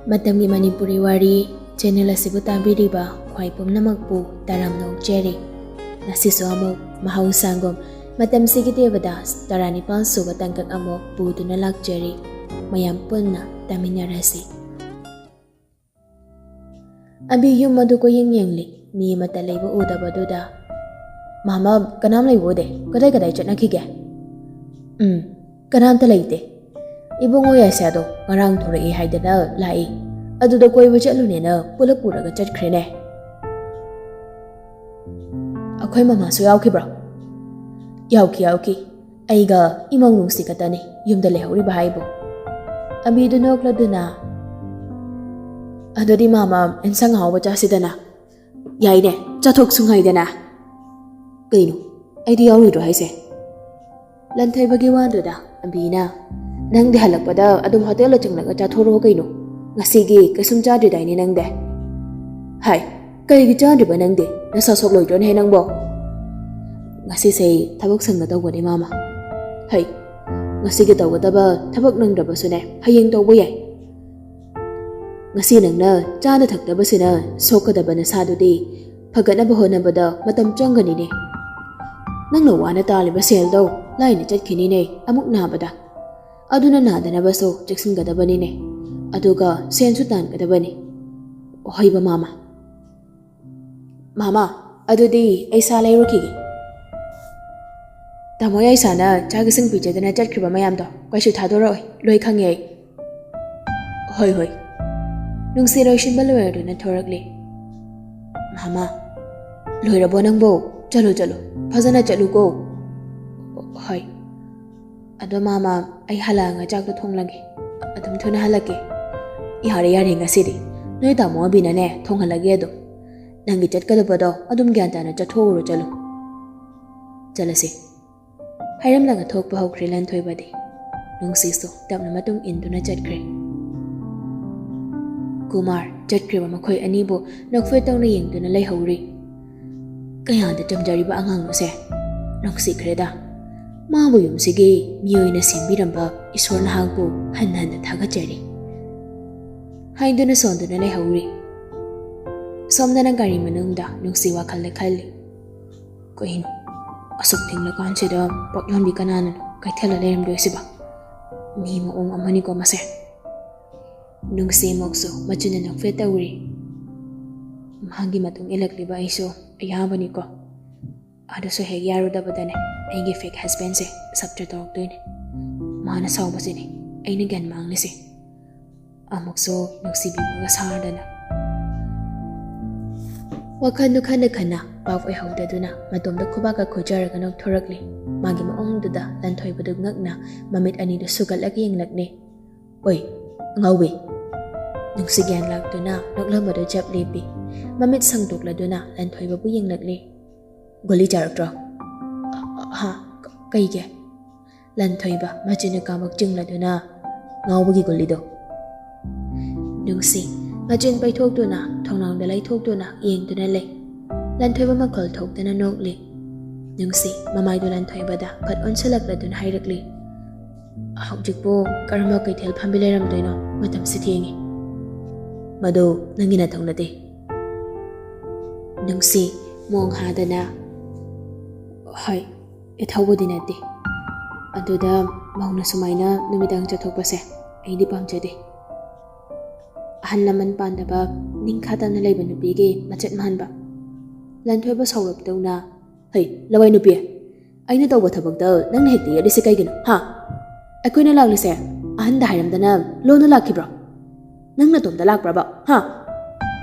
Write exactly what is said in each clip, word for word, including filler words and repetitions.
ꯃꯇꯝꯒꯤ ꯃꯅꯤꯄꯨꯔꯤ ꯋꯥꯔꯤ ꯆꯦꯅꯦꯜ ꯑꯁꯤꯕꯨ ꯇꯥꯕꯤꯔꯤꯕ ꯈ꯭ꯋꯥꯏ ꯄꯨꯝꯅꯃꯛꯄꯨ ꯇꯔꯥꯝꯅ ꯑꯣꯛꯆꯔꯤ꯫ ꯉꯁꯤꯁꯨ ꯑꯃꯨꯛ ꯃꯍꯧꯁꯥꯒꯨꯝ ꯃꯇꯝꯁꯤꯒꯤ ꯗꯦꯕꯗꯥꯁ ꯇꯔꯥꯅꯤꯄꯥꯜ ꯁꯨꯕ ꯇꯥꯡꯀꯛ ꯑꯃꯨꯛ ꯄꯨꯗꯨꯅ ꯂꯥꯛꯆꯔꯤ꯫ ꯃꯌꯥꯝ ꯄꯨꯟꯅ ꯇꯥꯃꯤꯟꯅꯔꯁꯤ꯫ ꯑꯕꯤ ꯌꯨꯝ ꯑꯗꯨ ꯀꯣꯏꯌꯦꯡ ꯌꯦꯡꯂꯤ꯫ ꯃꯤ ꯑꯃꯠꯇ ꯂꯩꯕ ꯎꯗꯕꯗꯨꯗ, "ꯃꯥꯃ, ꯀꯅꯥꯝ ꯂꯩꯕ ꯎꯗꯦ꯫ ꯀꯗꯥꯏ ꯀꯗꯥꯏ ꯆꯠꯅꯈꯤꯒꯦ?" "ꯎꯝ, ꯀꯅꯥꯝꯇ ꯂꯩꯇꯦ꯫ ꯏꯕꯨꯡꯉꯣ ꯌꯥꯏꯁꯥꯗꯣ ꯉꯔꯥꯡ ꯊꯣꯔꯛꯏ ꯍꯥꯏꯗꯅ ꯂꯥꯛꯏ꯫ ꯑꯗꯨꯗ ꯀꯣꯏꯕ ꯆꯠꯂꯨꯅꯦꯅ ꯄꯨꯂꯞ ꯄꯨꯔꯒ ꯆꯠꯈ꯭ꯔꯦꯅꯦ꯫" "ꯑꯩꯈꯣꯏ ꯃꯃꯥꯁꯨ ꯌꯥꯎꯈꯤꯕ꯭ꯔꯣ?" "ꯌꯥꯎꯈꯤ, ꯌꯥꯎꯈꯤ꯫ ꯑꯩꯒ ꯏꯃꯧ ꯅꯨꯡꯁꯤ ꯈꯛꯇꯅꯤ ꯌꯨꯝꯗ ꯂꯩꯍꯧꯔꯤꯕ ꯍꯥꯏꯕꯨ꯫" ꯑꯕꯤꯗꯨ ꯅꯣꯛꯂꯗꯨꯅ, "ꯑꯗꯨꯗꯤ ꯃꯥꯃ, ꯑꯦꯟꯁꯥꯡ ꯑꯍꯥꯎꯕ ꯆꯥꯁꯤꯗꯅ꯫" "ꯌꯥꯏꯅꯦ, ꯆꯥꯊꯣꯛꯁꯨ ꯉꯥꯏꯗꯅ꯫" "ꯀꯩꯅꯣ, ꯑꯩꯗꯤ ꯌꯥꯎꯔꯣꯏꯗ꯭ꯔꯣ ꯍꯥꯏꯁꯦ?" ꯂꯟꯊꯣꯏꯕꯒꯤ ꯋꯥꯗꯨꯗ ꯑꯕꯤꯅ, "ꯅꯪꯗꯤ ꯍꯜꯂꯛꯄꯗ ꯑꯗꯨꯝ ꯍꯣꯇꯦꯜꯗ ꯆꯪꯂꯒ ꯆꯥꯊꯣꯔꯛꯑꯣ ꯀꯩꯅꯣ꯫ ꯉꯁꯤꯒꯤ ꯀꯩꯁꯨꯝ ꯆꯥꯗ꯭ꯔꯤꯗꯥꯏꯅꯦ ꯅꯪꯗꯤ?" "ꯍꯥꯏ, ꯀꯩꯒꯤ ꯆꯥꯗ꯭ꯔꯤꯕ ꯅꯪꯗꯤ? ꯅꯁꯥ ꯁꯣꯛꯂꯣꯏꯗ꯭ꯔꯣꯅꯦ ꯅꯪꯕꯣ?" "ꯉꯁꯤꯁꯦ ꯊꯕꯛ ꯁꯪꯒꯗꯧꯕꯅꯦ ꯃꯥꯃ꯫" "ꯍꯩ, ꯉꯁꯤꯒꯤ ꯇꯧꯒꯗꯕ ꯊꯕꯛ ꯅꯪꯗ꯭ꯔꯕꯁꯨꯅꯦ, ꯍꯌꯦꯡ ꯇꯧꯕ ꯌꯥꯏ꯫ ꯉꯁꯤ ꯅꯪꯅ ꯆꯥꯗ ꯊꯛꯇꯕꯁꯤꯅ ꯁꯣꯛꯀꯗꯕ ꯅꯁꯥꯗꯨꯗꯤ ꯐꯒꯠꯅꯕ ꯍꯣꯠꯅꯕꯗ ꯃꯇꯝ ꯆꯪꯒꯅꯤꯅꯦ꯫ ꯅꯪꯅ ꯋꯥꯅ ꯇꯥꯜꯂꯤꯕ ꯁꯦꯜꯗꯣ ꯂꯥꯏꯅ ꯆꯠꯈꯤꯅꯤꯅꯦ ꯑꯃꯨꯛ ꯅꯥꯕꯗ꯫ ꯑꯗꯨꯅ ꯅꯥꯗꯅꯕꯁꯨ ꯆꯦꯛꯁꯤꯟꯒꯗꯕꯅꯤꯅꯦ꯫ ꯑꯗꯨꯒ ꯁꯦꯟꯁꯨ ꯇꯥꯟꯒꯗꯕꯅꯤ꯫" "ꯍꯣꯏꯕ ꯃꯥꯃ꯫" "ꯃꯥꯃ, ꯑꯗꯨꯗꯤ ꯑꯩ ꯁꯥ ꯂꯩꯔꯨꯈꯤꯒꯦ꯫ ꯇꯥꯃꯣ ꯌꯥꯏꯁꯥꯅ ꯆꯥꯛ ꯏꯁꯤꯡ ꯄꯤꯖꯗꯅ ꯆꯠꯈ꯭ꯔꯤꯕ ꯃꯌꯥꯝꯗꯣ ꯀꯩꯁꯨ ꯊꯥꯗꯣꯔꯛꯑꯣꯏ, ꯂꯣꯏ ꯈꯪꯉꯦ ꯑꯩ꯫" "ꯍꯣꯏ, ꯍꯣꯏ꯫" ꯅꯨꯡꯁꯤ ꯂꯣꯏꯁꯤꯟꯕ ꯂꯣꯏꯔꯗꯨꯅ ꯊꯣꯔꯛꯂꯦ꯫ "ꯃꯥꯃ, ꯂꯣꯏꯔꯕꯣ ꯅꯪꯕꯣ? ꯆꯠꯂꯣ, ꯆꯠꯂꯣ, ꯐꯖꯅ ꯆꯠꯂꯨꯀꯣ꯫" "ꯍꯣꯏ꯫ ꯑꯗꯣ ꯃꯥꯃ, ꯑꯩ ꯍꯜꯂꯛꯑꯒ ꯆꯥꯛꯇꯣ ꯊꯣꯡꯂꯒꯦ꯫ ꯑꯗꯨꯝ ꯊꯨꯅ ꯍꯜꯂꯛꯀꯦ꯫" "ꯌꯥꯔꯦ, ꯌꯥꯔꯦ, ꯉꯁꯤꯗꯤ ꯅꯣꯏ ꯇꯥꯃꯣ ꯑꯕꯤꯅꯅꯦ ꯊꯣꯡꯍꯜꯂꯒꯦ ꯑꯗꯨꯝ꯫ ꯅꯪꯒꯤ ꯆꯠꯀꯗꯕꯗꯣ ꯑꯗꯨꯝ ꯒ꯭ꯌꯥꯟ ꯇꯥꯅ ꯆꯠꯊꯣꯛꯎꯔꯣ, ꯆꯠꯂꯣ꯫" "ꯆꯠꯂꯁꯤ꯫" ꯍꯥꯏꯔꯝꯂꯒ ꯊꯣꯛꯄ ꯍꯧꯈ꯭ꯔꯦ ꯂꯟꯊꯣꯏꯕꯗꯤ꯫ ꯅꯨꯡꯁꯤꯁꯨ ꯇꯞꯅ ꯃꯇꯨꯡ ꯏꯟꯗꯨꯅ ꯆꯠꯈ꯭ꯔꯦ꯫ ꯀꯨꯃꯥꯔ ꯆꯠꯈ꯭ꯔꯤꯕ ꯃꯈꯣꯏ ꯑꯅꯤꯕꯨ ꯅꯣꯛꯐꯦꯠ ꯇꯧꯅ ꯌꯦꯡꯗꯨꯅ ꯂꯩꯍꯧꯔꯤ꯫ "ꯀꯌꯥꯗ ꯆꯝꯖꯔꯤꯕ ꯑꯉꯥꯡꯅꯣꯁꯦ꯫ ꯅꯨꯡꯁꯤꯈ꯭ꯔꯦꯗ꯫ ꯃꯥꯕꯨ ꯌꯨꯝꯁꯤꯒꯤ ꯃꯤꯑꯣꯏꯅ ꯁꯦꯝꯕꯤꯔꯝꯕ ꯏꯁꯣꯔ ꯅꯍꯥꯛꯄꯨ ꯍꯟꯅ ꯍꯟꯅ ꯊꯥꯒꯠꯆꯔꯤ꯫" ꯍꯥꯏꯗꯨꯅ ꯁꯣꯟꯗꯨꯅ ꯂꯩꯍꯧꯔꯤ꯫ ꯁꯣꯝꯗꯅ ꯒꯥꯔꯤ ꯃꯅꯨꯡꯗ ꯅꯨꯡꯁꯤ ꯋꯥꯈꯜꯗ ꯈꯜꯂꯤ꯫ ꯀꯩꯅꯣ, ꯑꯁꯨꯛ ꯊꯦꯡꯂꯀꯥꯟꯁꯤꯗ ꯄꯣꯠ ꯌꯣꯟꯕꯤ ꯀꯅꯥꯅꯅꯣ ꯀꯩꯊꯦꯜꯗ ꯂꯩꯔꯝꯗꯣꯏꯁꯤꯕ? ꯃꯤ ꯃꯑꯣꯡ ꯑꯃꯅꯤꯀꯣ ꯃꯁꯦ꯫ ꯅꯨꯡꯁꯤꯃꯛꯁꯨ ꯃꯆꯤꯟꯅ ꯅꯣꯛꯐꯦꯠ ꯇꯧꯔꯤ꯫ ꯃꯍꯥꯛꯀꯤ ꯃꯇꯨꯡ ꯏꯜꯂꯛꯂꯤꯕ ꯑꯩꯁꯨ ꯑꯌꯥꯕꯅꯤꯀꯣ꯫ ꯑꯗꯨꯁꯨ ꯍꯦꯛ ꯌꯥꯔꯨꯗꯕꯗꯅꯦ ꯑꯩꯒꯤ ꯐꯦꯛ ꯍꯁꯕꯦꯟꯁꯦ ꯁꯞꯇ꯭ꯔ ꯇꯧꯔꯛꯇꯣꯏꯅꯦ꯫ ꯃꯥꯅ ꯁꯥꯎꯕꯁꯤꯅꯦ ꯑꯩꯅ ꯒ꯭ꯌꯥꯟ ꯃꯥꯡꯂꯤꯁꯦ꯫ ꯑꯃꯨꯛꯁꯨ ꯅꯨꯡꯁꯤꯕꯤꯕꯒ ꯁꯥꯔꯗꯅ꯫ ꯋꯥꯈꯜꯗꯨ ꯈꯟꯅ ꯈꯟꯅ ꯄꯥꯞ ꯑꯣꯏꯍꯧꯗꯗꯨꯅ ꯃꯇꯣꯝꯗ ꯈꯨꯕꯥꯛꯀ ꯈꯨꯖꯔꯒ ꯅꯣꯛꯊꯣꯔꯛꯂꯤ꯫ ꯃꯥꯒꯤ ꯃꯑꯣꯡꯗꯨꯗ ꯂꯟꯊꯣꯏꯕꯗꯨ ꯉꯛꯅ ꯃꯃꯤꯠ ꯑꯅꯤꯗꯨ ꯁꯨꯒꯠꯂꯒ ꯌꯦꯡꯂꯛꯂꯤ꯫ "ꯑꯣꯏ, ꯑꯉꯥꯎꯕꯤ!" ꯅꯨꯡꯁꯤ ꯒ꯭ꯌꯥꯟ ꯂꯥꯛꯇꯨꯅ ꯅꯣꯛꯂꯝꯕꯗꯨ ꯆꯞ ꯂꯦꯞꯄꯤ꯫ ꯃꯃꯤꯠ ꯁꯪꯗꯣꯛꯂꯗꯨꯅ ꯂꯟꯊꯣꯏꯕꯕꯨ ꯌꯦꯡꯂꯛꯂꯤ꯫ "ꯒꯨꯂꯤ ꯆꯥꯔꯛꯇ꯭ꯔꯣ?" "ꯑ-, ꯑ-, ꯍꯥ? ꯀ-, ꯀꯩꯒꯤ?" ꯂꯟꯊꯣꯏꯕ ꯃꯆꯤꯟꯅ ꯀꯥꯃꯛ ꯆꯤꯡꯂꯗꯨꯅ, "ꯉꯥꯎꯕꯒꯤ ꯒꯨꯂꯤꯗꯣ?" ꯅꯨꯡꯁꯤ ꯃꯆꯤꯟ ꯄꯩꯊꯣꯛꯇꯨꯅ ꯊꯣꯡꯅꯥꯎꯗ ꯂꯩꯊꯣꯛꯇꯨꯅ ꯌꯦꯡꯗꯨꯅ ꯂꯩ꯫ ꯂꯟꯊꯣꯏꯕ ꯃꯈꯣꯜ ꯊꯣꯛꯇꯅ ꯅꯣꯛꯂꯤ꯫ ꯅꯨꯡꯁꯤ ꯃꯃꯥꯏꯗꯨ ꯂꯟꯊꯣꯏꯕꯗ ꯐꯠ ꯑꯣꯟꯁꯤꯜꯂꯛꯂꯗꯨꯅ ꯍꯥꯏꯔꯛꯂꯤ, "ꯍꯧꯖꯤꯛꯄꯨ ꯀꯔꯝꯕ ꯀꯩꯊꯦꯜ ꯐꯝꯕꯤ ꯂꯩꯔꯝꯗꯣꯏꯅꯣ? ꯃꯇꯝꯁꯤ ꯊꯦꯡꯉꯤ꯫" "ꯃꯗꯨ ꯅꯪꯒꯤ ꯅꯊꯧ ꯅꯠꯇꯦ꯫" ꯅꯨꯡꯁꯤ ꯃꯣꯡ ꯍꯥꯗꯅ, "ꯍꯣꯏ, ꯏꯊꯧꯕꯨꯗꯤ ꯅꯠꯇꯦ꯫ ꯑꯗꯨꯗ ꯃꯧꯅ ꯁꯨꯃꯥꯏꯅ ꯅꯨꯃꯤꯗꯥꯡ ꯆꯠꯊꯣꯛꯄꯁꯦ ꯑꯩꯗꯤ ꯄꯥꯝꯖꯗꯦ꯫ ꯑꯍꯜ ꯂꯃꯟ ꯄꯥꯟꯗꯕ, ꯅꯤꯡꯈꯥ ꯇꯝꯅ ꯂꯩꯕ ꯅꯨꯄꯤꯒꯤ ꯃꯆꯠ ꯃꯥꯟꯕ꯫" ꯂꯟꯊꯣꯏꯕ ꯁꯥꯎꯔꯞ ꯇꯧꯅ, "ꯍꯩ, ꯂꯋꯥꯏ ꯅꯨꯄꯤ, ꯑꯩꯅ ꯇꯧꯕ ꯊꯕꯛꯇ ꯅꯪꯅ ꯍꯦꯛꯇ ꯌꯦꯠꯂꯤꯁꯦ ꯀꯩꯒꯤꯅꯣ, ꯍꯥ? ꯑꯩꯈꯣꯏꯅ ꯂꯥꯛꯂꯤꯁꯦ ꯑꯍꯟꯗ ꯍꯥꯏꯔꯝꯗꯅ ꯂꯣꯟꯅ ꯂꯥꯛꯈꯤꯕ꯭ꯔꯣ? ꯅꯪ ꯅꯇꯣꯝꯇ ꯂꯥꯛꯄ꯭ꯔꯕ, ꯍꯥ?"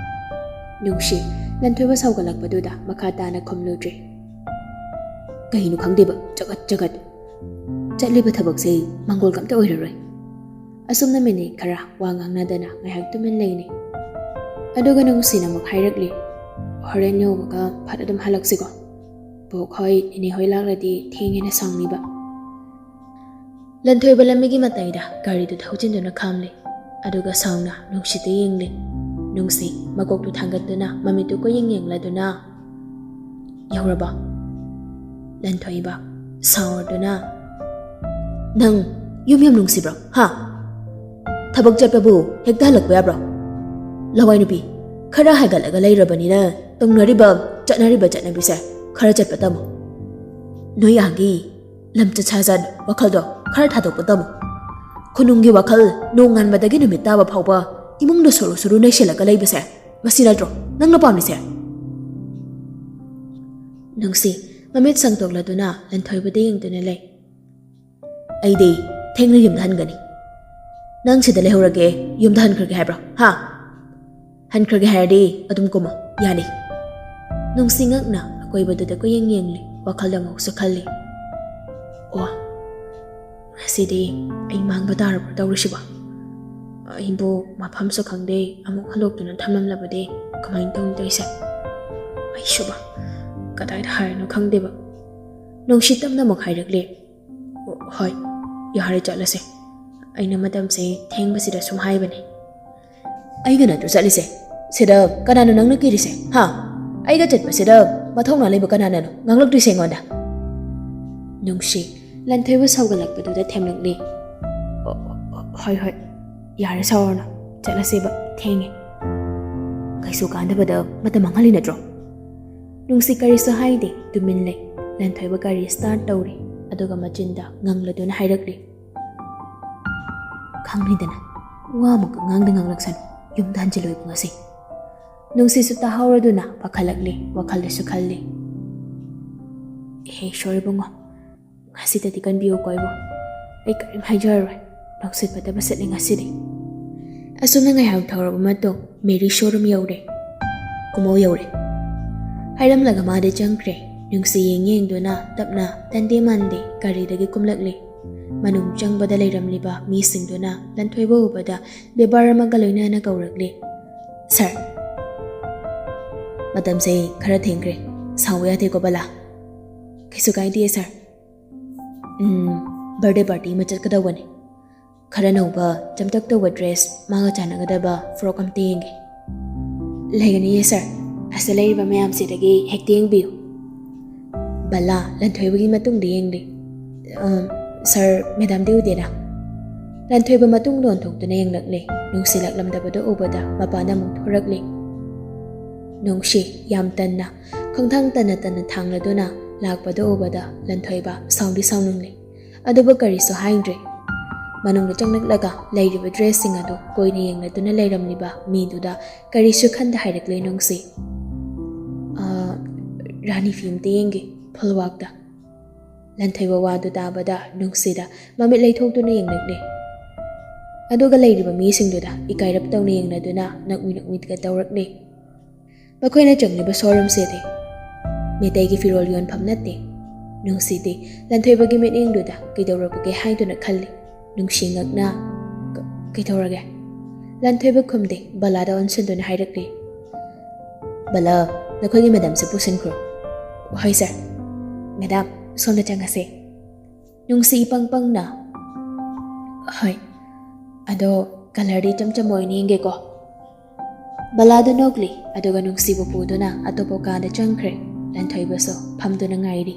ꯅꯨꯡꯁꯤ ꯂꯟꯊꯣꯏꯕ ꯁꯥꯎꯒꯠꯂꯛꯄꯗꯨꯗ ꯃꯈꯥ ꯇꯥꯅ ꯈꯨꯝꯂꯨꯗ꯭ꯔꯦ꯫ ꯀꯩꯅꯣ ꯈꯪꯗꯦꯕ, ꯆꯒꯠ ꯆꯒꯠ꯫ ꯆꯠꯂꯤꯕ ꯊꯕꯛꯁꯦ ꯃꯪꯒꯣꯜ ꯀꯝꯇ ꯑꯣꯏꯔꯔꯣꯏ꯫ ꯑꯁꯨꯝꯅ ꯃꯤꯅꯤꯠ ꯈꯔ ꯋꯥ ꯉꯥꯡꯅꯗꯅ ꯉꯥꯏꯍꯥꯛ ꯇꯨꯃꯤꯟ ꯂꯩꯅꯩ꯫ ꯑꯗꯨꯒ ꯅꯨꯡꯁꯤꯅ ꯑꯃꯨꯛ ꯍꯥꯏꯔꯛꯂꯤ, "ꯍꯣꯔꯦꯟ ꯌꯧꯕꯒ ꯐꯠ ꯑꯗꯨꯝ ꯍꯜꯂꯛꯁꯤꯀꯣ꯫ ꯕꯣꯛ ꯍꯣꯏ, ꯅꯦꯅꯦ ꯍꯣꯏ ꯂꯥꯛꯂꯗꯤ ꯊꯦꯡꯉꯦꯅ ꯁꯥꯎꯅꯤꯕ꯫" ꯂꯟꯊꯣꯏꯕ ꯂꯝꯕꯤꯒꯤ ꯃꯇꯥꯏꯗ ꯒꯥꯔꯤꯗꯨ ꯊꯧꯖꯤꯟꯗꯨꯅ ꯈꯥꯝꯂꯤ꯫ ꯑꯗꯨꯒ ꯁꯥꯎꯅ ꯅꯨꯡꯁꯤꯠꯇ ꯌꯦꯡꯂꯤ꯫ ꯅꯨꯡꯁꯤ ꯃꯀꯣꯛꯇꯨ ꯊꯥꯡꯒꯠꯇꯨꯅ ꯃꯃꯤꯠꯇꯨ ꯀꯣꯏꯌꯦꯡ ꯌꯦꯡꯂꯗꯨꯅ ꯌꯧꯔꯕ? ꯂꯟꯊꯣꯏꯕ ꯁꯥꯎꯔꯗꯨꯅ, "ꯅꯪ ꯌꯨꯝ ꯌꯥꯝ ꯅꯨꯡꯁꯤꯕ꯭ꯔꯣ, ꯍꯥ? ꯊꯕꯛ ꯆꯠꯄꯕꯨ ꯍꯦꯛꯇ ꯍꯜꯂꯛꯄ ꯌꯥꯕ꯭ꯔꯣ? ꯂꯋꯥꯏ ꯅꯨꯄꯤ, ꯈꯔ ꯍꯥꯏꯒꯠꯂꯒ ꯂꯩꯔꯕꯅꯤꯅ ꯇꯧꯅꯔꯤꯕ, ꯆꯠꯅꯔꯤꯕ ꯆꯠꯅꯕꯤꯁꯦ ꯈꯔ ꯆꯠꯄ ꯇꯝꯃꯨ꯫ ꯅꯣꯏ ꯑꯍꯟꯒꯤ ꯂꯝꯆꯠ ꯁꯥꯖꯠ ꯋꯥꯈꯜꯗꯣ ꯈꯔ ꯊꯥꯗꯣꯛꯄ ꯇꯝꯃꯨ꯫ ꯈꯨꯅꯨꯡꯒꯤ ꯋꯥꯈꯜ ꯅꯣꯡꯉꯥꯟꯕꯗꯒꯤ ꯅꯨꯃꯤꯠ ꯇꯥꯕ ꯐꯥꯎꯕ ꯏꯃꯨꯡꯗ ꯁꯨꯔꯨ ꯁꯨꯔꯨ ꯅꯩꯁꯤꯜꯂꯒ ꯂꯩꯕꯁꯦ, ꯃꯁꯤ ꯅꯠꯇ꯭ꯔꯣ ꯅꯪꯅ ꯄꯥꯝꯂꯤꯁꯦ? ꯅꯨꯡꯁꯤ ꯃꯃꯤꯠ ꯁꯪꯇꯣꯛꯂꯗꯨꯅ ꯂꯟꯊꯣꯏꯕꯗ ꯌꯦꯡꯗꯨꯅ ꯂꯩ꯫ ꯑꯩꯗꯤ ꯊꯦꯡꯅ ꯌꯨꯝꯗ ꯍꯟꯒꯅꯤ꯫ ꯅꯪ ꯁꯤꯗ ꯂꯩꯍꯧꯔꯒꯦ, ꯌꯨꯝꯗ ꯍꯟꯈ꯭ꯔꯒꯦ ꯍꯥꯏꯕ꯭ꯔꯣ? ꯍꯥ? ꯍꯟꯈ꯭ꯔꯒꯦ ꯍꯥꯏꯔꯗꯤ ꯑꯗꯨꯝ ꯀꯨꯝꯃꯣ, ꯌꯥꯅꯤ꯫ ꯅꯨꯡꯁꯤ ꯉꯛꯅ ꯑꯀꯣꯏꯕꯗꯨꯗ ꯀꯣꯏꯌꯦꯡ ꯌꯦꯡꯂꯤ, ꯋꯥꯈꯜꯗ ꯑꯃꯨꯛꯁꯨ ꯈꯜꯂꯤ꯫ ꯑꯣ, ꯉꯁꯤꯗꯤ ꯑꯩ ꯃꯥꯡꯕ ꯇꯥꯔꯕ꯭ꯔꯣ ꯇꯧꯔꯤꯁꯤꯕꯣ? ꯑꯩꯕꯨ ꯃꯐꯝꯁꯨ ꯈꯪꯗꯦ, ꯑꯃꯨꯛ ꯍꯟꯗꯣꯛꯇꯨꯅ ꯊꯝꯂꯝꯂꯕꯗꯤ ꯀꯃꯥꯏꯅ ꯇꯧꯅꯤ ꯇꯧꯔꯤꯁꯦ? ꯑꯩꯁꯨꯕ ꯀꯗꯥꯏꯗ ꯍꯥꯏꯔꯤꯅꯣ ꯈꯪꯗꯦꯕ꯫ ꯅꯨꯡꯁꯤ ꯇꯞꯅ ꯑꯃꯨꯛ ꯍꯥꯏꯔꯛꯂꯦ, "ꯍꯣꯏ, ꯌꯥꯔꯦ, ꯆꯠꯂꯁꯦ꯫ ꯑꯩꯅ ꯃꯇꯝꯁꯦ ꯊꯦꯡꯕꯁꯤꯗ ꯁꯨꯝ ꯍꯥꯏꯕꯅꯦ꯫ ꯑꯩꯒ ꯅꯠꯇ꯭ꯔꯣ ꯆꯠꯂꯤꯁꯦ? ꯁꯤꯗ ꯀꯅꯥꯅꯣ ꯅꯪꯅ ꯀꯤꯔꯤꯁꯦ? ꯍꯥ? ꯑꯩꯒ ꯆꯠꯄꯁꯤꯗ ꯃꯊꯧꯅꯥ ꯂꯩꯕ ꯀꯅꯥꯅꯅꯣ ꯉꯥꯡꯂꯛꯇ꯭ꯔꯤꯁꯦ ꯑꯩꯉꯣꯟꯗ?" ꯅꯨꯡꯁꯤ ꯂꯟꯊꯣꯏꯕ ꯁꯧꯒꯠꯂꯛꯄꯗꯨꯗ ꯊꯦꯝꯂꯛꯂꯤ꯫ "ꯑꯣ, ꯑꯣ, ꯑꯣ, ꯍꯣꯏ, ꯍꯣꯏ, ꯌꯥꯔꯦ, ꯁꯥꯎꯔꯅꯨ, ꯆꯠꯂꯁꯦꯕ, ꯊꯦꯡꯉꯦ꯫ ꯀꯩꯁꯨ ꯀꯥꯟꯗꯕꯗ ꯃꯇꯝ ꯃꯥꯡꯍꯜꯂꯤ ꯅꯠꯇ꯭ꯔꯣ?" ꯅꯨꯡꯁꯤ ꯀꯔꯤꯁꯨ ꯍꯥꯏꯗꯦ, ꯇꯨꯃꯤꯟ ꯂꯩ꯫ ꯂꯟꯊꯣꯏꯕ ꯒꯥꯔꯤ start ꯇꯧꯔꯦ, ꯑꯗꯨꯒ ꯃꯆꯤꯟꯗ ꯉꯪꯂꯗꯨꯅ ꯍꯥꯏꯔꯛꯂꯤ, "ꯈꯪꯂꯤꯗꯅ, ꯋꯥ ꯑꯃꯨꯛꯀ ꯉꯥꯡꯗ ꯉꯥꯡꯂꯛꯁꯅꯨ, ꯌꯨꯝꯗ ꯍꯟꯖꯤꯜꯂꯨ ꯏꯕꯨꯡꯉꯣꯁꯦ꯫" ꯅꯨꯡꯁꯤꯁꯨ ꯇꯥꯍꯧꯔꯗꯨꯅ ꯄꯥꯈꯠꯂꯛꯂꯤ, ꯋꯥꯈꯜꯗꯁꯨ ꯈꯜꯂꯤ, "ꯍꯦ ꯏꯁꯣꯔ ꯏꯕꯨꯡꯉꯣ, ꯉꯁꯤꯗꯗꯤ ꯀꯟꯕꯤꯌꯨꯀꯣ ꯏꯕꯨꯡ, ꯑꯩ ꯀꯔꯤꯝ ꯍꯥꯏꯖꯔꯔꯣꯏ, ꯂꯧꯁꯤꯠ ꯐꯠꯇꯕ ꯁꯤꯠꯂꯦ ꯉꯁꯤꯗꯤ꯫" ꯑꯁꯨꯝꯅ ꯉꯥꯏꯍꯥꯛ ꯊꯧꯔꯕ ꯃꯇꯨꯡ ꯃꯦꯔꯤ showroom ꯌꯧꯔꯦ꯫ "ꯀꯨꯝꯃꯧ ꯌꯧꯔꯦ꯫" ꯍꯥꯏꯔꯝꯂꯒ ꯃꯥꯗꯤ ꯆꯪꯈ꯭ꯔꯦ꯫ ꯅꯨꯡꯁꯤ ꯌꯦꯡ ꯌꯦꯡꯗꯨꯅ ꯇꯞꯅ ꯇꯟꯗꯦ ꯃꯥꯟꯗꯦ ꯒꯥꯔꯤꯗꯒꯤ ꯀꯨꯝꯂꯛꯂꯤ꯫ ꯃꯅꯨꯡ ꯆꯪꯕꯗ ꯂꯩꯔꯝꯂꯤꯕ ꯃꯤꯁꯤꯡꯗꯨꯅ ꯂꯟꯊꯣꯏꯕ ꯎꯕꯗ ꯕꯦꯕꯥꯔ ꯑꯃꯒ ꯂꯣꯏꯅꯅ ꯀꯧꯔꯛꯂꯤ, "ꯁꯥꯔ꯫" "ꯃꯇꯝꯁꯦ ꯈꯔ ꯊꯦꯡꯈ꯭ꯔꯦ, ꯁꯥꯎꯕ ꯌꯥꯗꯦꯀꯣ ꯕꯂꯥ?" "ꯀꯩꯁꯨ ꯀꯥꯏꯗꯦ ꯁꯥꯔ꯫ ꯎꯝ, birthday party ꯑꯃ ꯆꯠꯀꯗꯧꯕꯅꯤ꯫ ꯈꯔ ꯅꯧꯕ, ꯆꯝꯇꯛ ꯇꯧꯕ dress, ꯃꯥꯒ ꯆꯥꯟꯅꯒꯗꯕ frock ꯑꯝꯇ ꯌꯦꯡꯒꯦ꯫" "ꯂꯩꯒꯅꯤꯌꯦ ꯁꯥꯔ, ꯑꯁꯤꯗ ꯂꯩꯔꯤꯕ ꯃꯌꯥꯝꯁꯤꯗꯒꯤ ꯍꯦꯛꯇ ꯌꯦꯡꯕꯤꯌꯨ꯫" ꯕꯂꯥ ꯂꯟꯊꯣꯏꯕꯒꯤ ꯃꯇꯨꯡꯗ ꯌꯦꯡꯂꯤ꯫ "ꯑꯝ, ꯁꯥꯔ, ꯃꯦꯗꯥꯝꯗꯤ ꯎꯗꯦꯅ?" ꯂꯟꯊꯣꯏꯕ ꯃꯇꯨꯡꯗ ꯑꯣꯟꯊꯣꯛꯇꯨꯅ ꯌꯦꯡꯂꯛꯂꯦ꯫ ꯅꯨꯡꯁꯤ ꯂꯥꯛꯂꯝꯗꯕꯗꯨ ꯎꯕꯗ ꯃꯄꯥꯟꯗ ꯑꯃꯨꯛ ꯊꯣꯔꯛꯂꯦ꯫ ꯅꯨꯡꯁꯤ ꯌꯥꯝ ꯇꯟꯅ, ꯈꯣꯡꯊꯥꯡ ꯇꯟꯅ ꯇꯟꯅ ꯊꯥꯡꯂꯗꯨꯅ ꯂꯥꯛꯄꯗꯨ ꯎꯕꯗ ꯂꯟꯊꯣꯏꯕ ꯁꯥꯎꯗꯤ ꯁꯥꯎꯅꯤꯡꯂꯦ꯫ ꯑꯗꯨꯕꯨ ꯀꯔꯤꯁꯨ ꯍꯥꯏꯗ꯭ꯔꯦ꯫ ꯃꯅꯨꯡꯗ ꯆꯪꯂꯛꯂꯒ ꯂꯩꯔꯤꯕ ꯗ꯭ꯔꯦꯁꯁꯤꯡ ꯑꯗꯨ ꯀꯣꯏꯅ ꯌꯦꯡꯂꯗꯨꯅ ꯂꯩꯔꯝꯂꯤꯕ ꯃꯤꯗꯨꯗ ꯀꯔꯤꯁꯨ ꯈꯟꯗ ꯍꯥꯏꯔꯛꯂꯦ ꯅꯨꯡꯁꯤ꯫ "ꯑꯥ, ꯔꯥꯅꯤ ꯐꯤ ꯑꯝꯇ ꯌꯦꯡꯒꯦ, ꯐꯨꯜꯋꯥꯛꯇ꯫" ꯂꯟꯊꯣꯏꯕ ꯋꯥꯗꯨ ꯇꯥꯕꯗ ꯅꯨꯡꯁꯤꯗ ꯃꯃꯤꯠ ꯂꯩꯊꯣꯛꯇꯨꯅ ꯌꯦꯡꯂꯛꯂꯦ꯫ ꯑꯗꯨꯒ ꯂꯩꯔꯤꯕ ꯃꯤꯁꯤꯡꯗꯨꯗ ꯏꯀꯥꯏꯔꯞ ꯇꯧꯅ ꯌꯦꯡꯂꯗꯨꯅ ꯅꯣꯛꯃꯤ ꯅꯣꯛꯃꯤꯒ ꯇꯧꯔꯛꯂꯦ꯫ ꯃꯈꯣꯏꯅ ꯆꯪꯂꯤꯕ ꯁꯣꯔꯨꯝꯁꯤꯗꯤ ꯃꯩꯇꯩꯒꯤ ꯐꯤꯔꯣꯜ ꯌꯣꯟꯐꯝ ꯅꯠꯇꯦ꯫ ꯅꯨꯡꯁꯤꯗꯤ ꯂꯟꯊꯣꯏꯕꯒꯤ ꯃꯤꯠꯌꯦꯡꯗꯨꯗ ꯀꯩꯗꯧꯔꯕꯒꯦ ꯍꯥꯏꯗꯨꯅ ꯈꯜꯂꯤ꯫ ꯅꯨꯡꯁꯤ ꯉꯛꯅ, "ꯀ-, ꯀꯩꯗꯧꯔꯒꯦ?" ꯂꯟꯊꯣꯏꯕ ꯈꯨꯝꯗꯦ, ꯕꯂꯥꯗ ꯑꯣꯟꯁꯤꯟꯗꯨꯅ ꯍꯥꯏꯔꯛꯂꯤ, "ꯕꯂꯥ, ꯅꯈꯣꯏꯒꯤ ꯃꯦꯗꯥꯝꯁꯦ ꯄꯨꯁꯤꯟꯈ꯭ꯔꯣ꯫" "ꯍꯣꯏ ꯁꯥꯔ꯫" "ꯃꯦꯗꯥꯝ, ꯁꯣꯝꯗ ꯆꯪꯉꯁꯦ꯫" ꯅꯨꯡꯁꯤ ꯏꯄꯪ ꯄꯪꯅ, "ꯍꯣꯏ, ꯑꯗꯣ ꯀꯂꯔꯗꯤ ꯏꯆꯝ ꯆꯝꯕ ꯑꯣꯏꯅ ꯌꯦꯡꯒꯦꯀꯣ꯫" ꯕꯂꯥꯗ ꯅꯣꯛꯂꯤ, ꯑꯗꯨꯒ ꯅꯨꯡꯁꯤꯕꯨ ꯄꯨꯗꯨꯅ ꯑꯇꯣꯞꯄ ꯀꯥꯗ ꯆꯪꯈ꯭ꯔꯦ꯫ ꯂꯟꯊꯣꯏꯕꯁꯨ ꯐꯝꯗꯨꯅ ꯉꯥꯏꯔꯤ꯫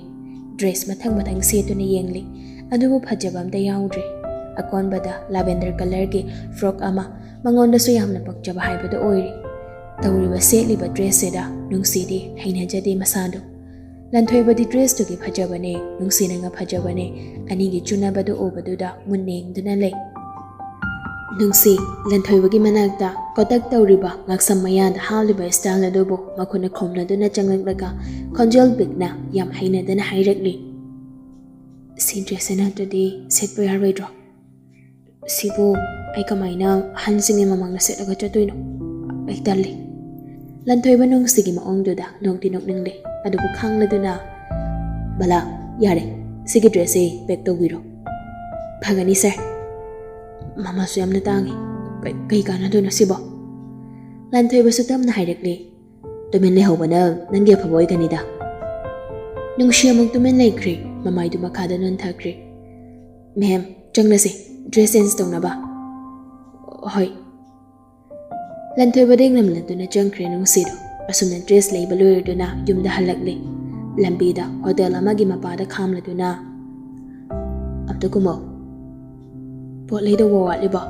ꯗ꯭ꯔꯦꯁ ꯃꯊꯪ ꯃꯊꯪ ꯁꯦꯠꯇꯨꯅ ꯌꯦꯡꯂꯤ, ꯑꯗꯨꯕꯨ ꯐꯖꯕ ꯑꯝꯇ ꯌꯥꯎꯗ꯭ꯔꯦ꯫ ꯑꯀꯣꯟꯕꯗ ꯂꯥꯚꯦꯟꯗꯔ ꯀꯂꯔꯒꯤ ꯐ꯭ꯔꯣꯛ ꯑꯃ, ꯃꯉꯣꯟꯗꯁꯨ ꯌꯥꯝꯅ ꯄꯛꯆꯕ ꯍꯥꯏꯕꯗꯨ ꯑꯣꯏꯔꯤ꯫ ꯇꯧꯔꯤꯕ ꯁꯦꯠꯂꯤꯕ ꯗ꯭ꯔꯦꯁꯁꯤꯗ ꯅꯨꯡꯁꯤꯗꯤ ꯍꯩꯅꯖꯗꯦ ꯃꯁꯥꯗꯨ꯫ ꯂꯟꯊꯣꯏꯕꯗꯤ ꯗ꯭ꯔꯦꯁꯇꯨꯒꯤ ꯐꯖꯕꯅꯦ, ꯅꯨꯡꯁꯤꯅꯒ ꯐꯖꯕꯅꯦ, ꯑꯅꯤꯒꯤ ꯆꯨꯅꯕꯗꯨ ꯎꯕꯗꯨꯗ ꯃꯨꯟꯅ ꯌꯦꯡꯗꯨꯅ ꯂꯩ꯫ ꯅꯨꯡꯁꯤ, ꯂꯟꯊꯣꯏꯕꯒꯤ ꯃꯅꯥꯛꯇ ꯀꯣꯇꯛ ꯇꯧꯔꯤꯕ ꯉꯛꯁꯝ ꯃꯌꯥꯗ ꯍꯥꯞꯂꯤꯕ ꯁ꯭ꯇꯥꯏꯜ ꯑꯗꯨꯕꯨ ꯃꯈꯨꯠꯅ ꯈꯣꯝꯅꯗꯨꯅ ꯆꯪꯂꯛꯂꯒ ꯈꯣꯟꯖꯦꯜ ꯄꯤꯛꯅ ꯌꯥꯝ ꯍꯩꯅꯗꯅ ꯍꯥꯏꯔꯛꯂꯤ, "ꯁꯤ ꯗ꯭ꯔꯦꯁꯁꯦ ꯅꯠꯇ꯭ꯔꯗꯤ ꯁꯦꯠꯄ ꯌꯥꯔꯣꯏꯗ꯭ꯔꯣ? ꯁꯤꯕꯨ ꯑꯩ ꯀꯃꯥꯏꯅ ꯑꯍꯟꯁꯤꯡꯒꯤ ꯃꯃꯥꯡꯗ ꯁꯦꯠꯂꯒ ꯆꯠꯇꯣꯏꯅꯣ? ꯑꯩ ꯇꯜꯂꯤ꯫" ꯂꯟꯊꯣꯏꯕ ꯅꯨꯡꯁꯤꯒꯤ ꯃꯑꯣꯡꯗꯨꯗ ꯅꯣꯛꯇꯤ ꯅꯣꯛꯅꯤꯡꯂꯦ, ꯑꯗꯨꯕꯨ ꯈꯥꯡꯂꯗꯨꯅ, "ꯕꯂꯥ, ꯌꯥꯔꯦ, ꯁꯤꯒꯤ ꯗ꯭ꯔꯦꯁꯁꯦ ꯄꯦꯛ ꯇꯧꯕꯤꯔꯣ꯫" "ꯐꯒꯅꯤ ꯁꯥꯔ꯫ ꯃꯃꯜꯁꯨ ꯌꯥꯝꯅ ꯇꯥꯡꯉꯤ꯫ ꯀꯩ, ꯀꯩ ꯀꯥꯟꯅꯗꯣꯏꯅꯣ ꯁꯤꯕꯣ?" ꯂꯟꯊꯣꯏꯕꯁꯨ ꯇꯞꯅ ꯍꯥꯏꯔꯛꯂꯦ, "ꯇꯨꯃꯤꯟ ꯂꯩꯍꯧꯕꯅ ꯅꯪꯒꯤ ꯑꯐꯕ ꯑꯣꯏꯒꯅꯤꯗ꯫" ꯅꯨꯡꯁꯤ ꯑꯃꯨꯛ ꯇꯨꯃꯤꯟ ꯂꯩꯈ꯭ꯔꯦ, ꯃꯃꯥꯏꯗꯨ ꯃꯈꯥꯗ ꯅꯣꯟꯊꯈ꯭ꯔꯦ꯫ "ꯃꯦꯝ, ꯆꯪꯂꯁꯦ, ꯗ꯭ꯔꯦꯁ ꯆꯦꯟꯖ ꯇꯧꯅꯕ꯫" "ꯍꯣꯏ꯫" ꯂꯟꯊꯣꯏꯕꯗ ꯌꯦꯡꯂꯝꯂꯗꯨꯅ ꯆꯪꯈ꯭ꯔꯦ ꯅꯨꯡꯁꯤꯗꯨ꯫ ꯑꯁꯨꯝꯅ ꯗ꯭ꯔꯦꯁ ꯂꯩꯕ ꯂꯣꯏꯔꯗꯨꯅ ꯌꯨꯝꯗ ꯍꯜꯂꯛꯂꯦ꯫ ꯂꯝꯕꯤꯗ ꯍꯣꯇꯦꯜ ꯑꯃꯒꯤ ꯃꯄꯥꯗ ꯈꯥꯝꯂꯗꯨꯅ, "ꯑꯝꯇ ꯀꯨꯝꯃꯣ꯫" ꯄꯣꯠ ꯂꯩꯗꯧꯕ ꯋꯥꯠꯂꯤꯕꯣ?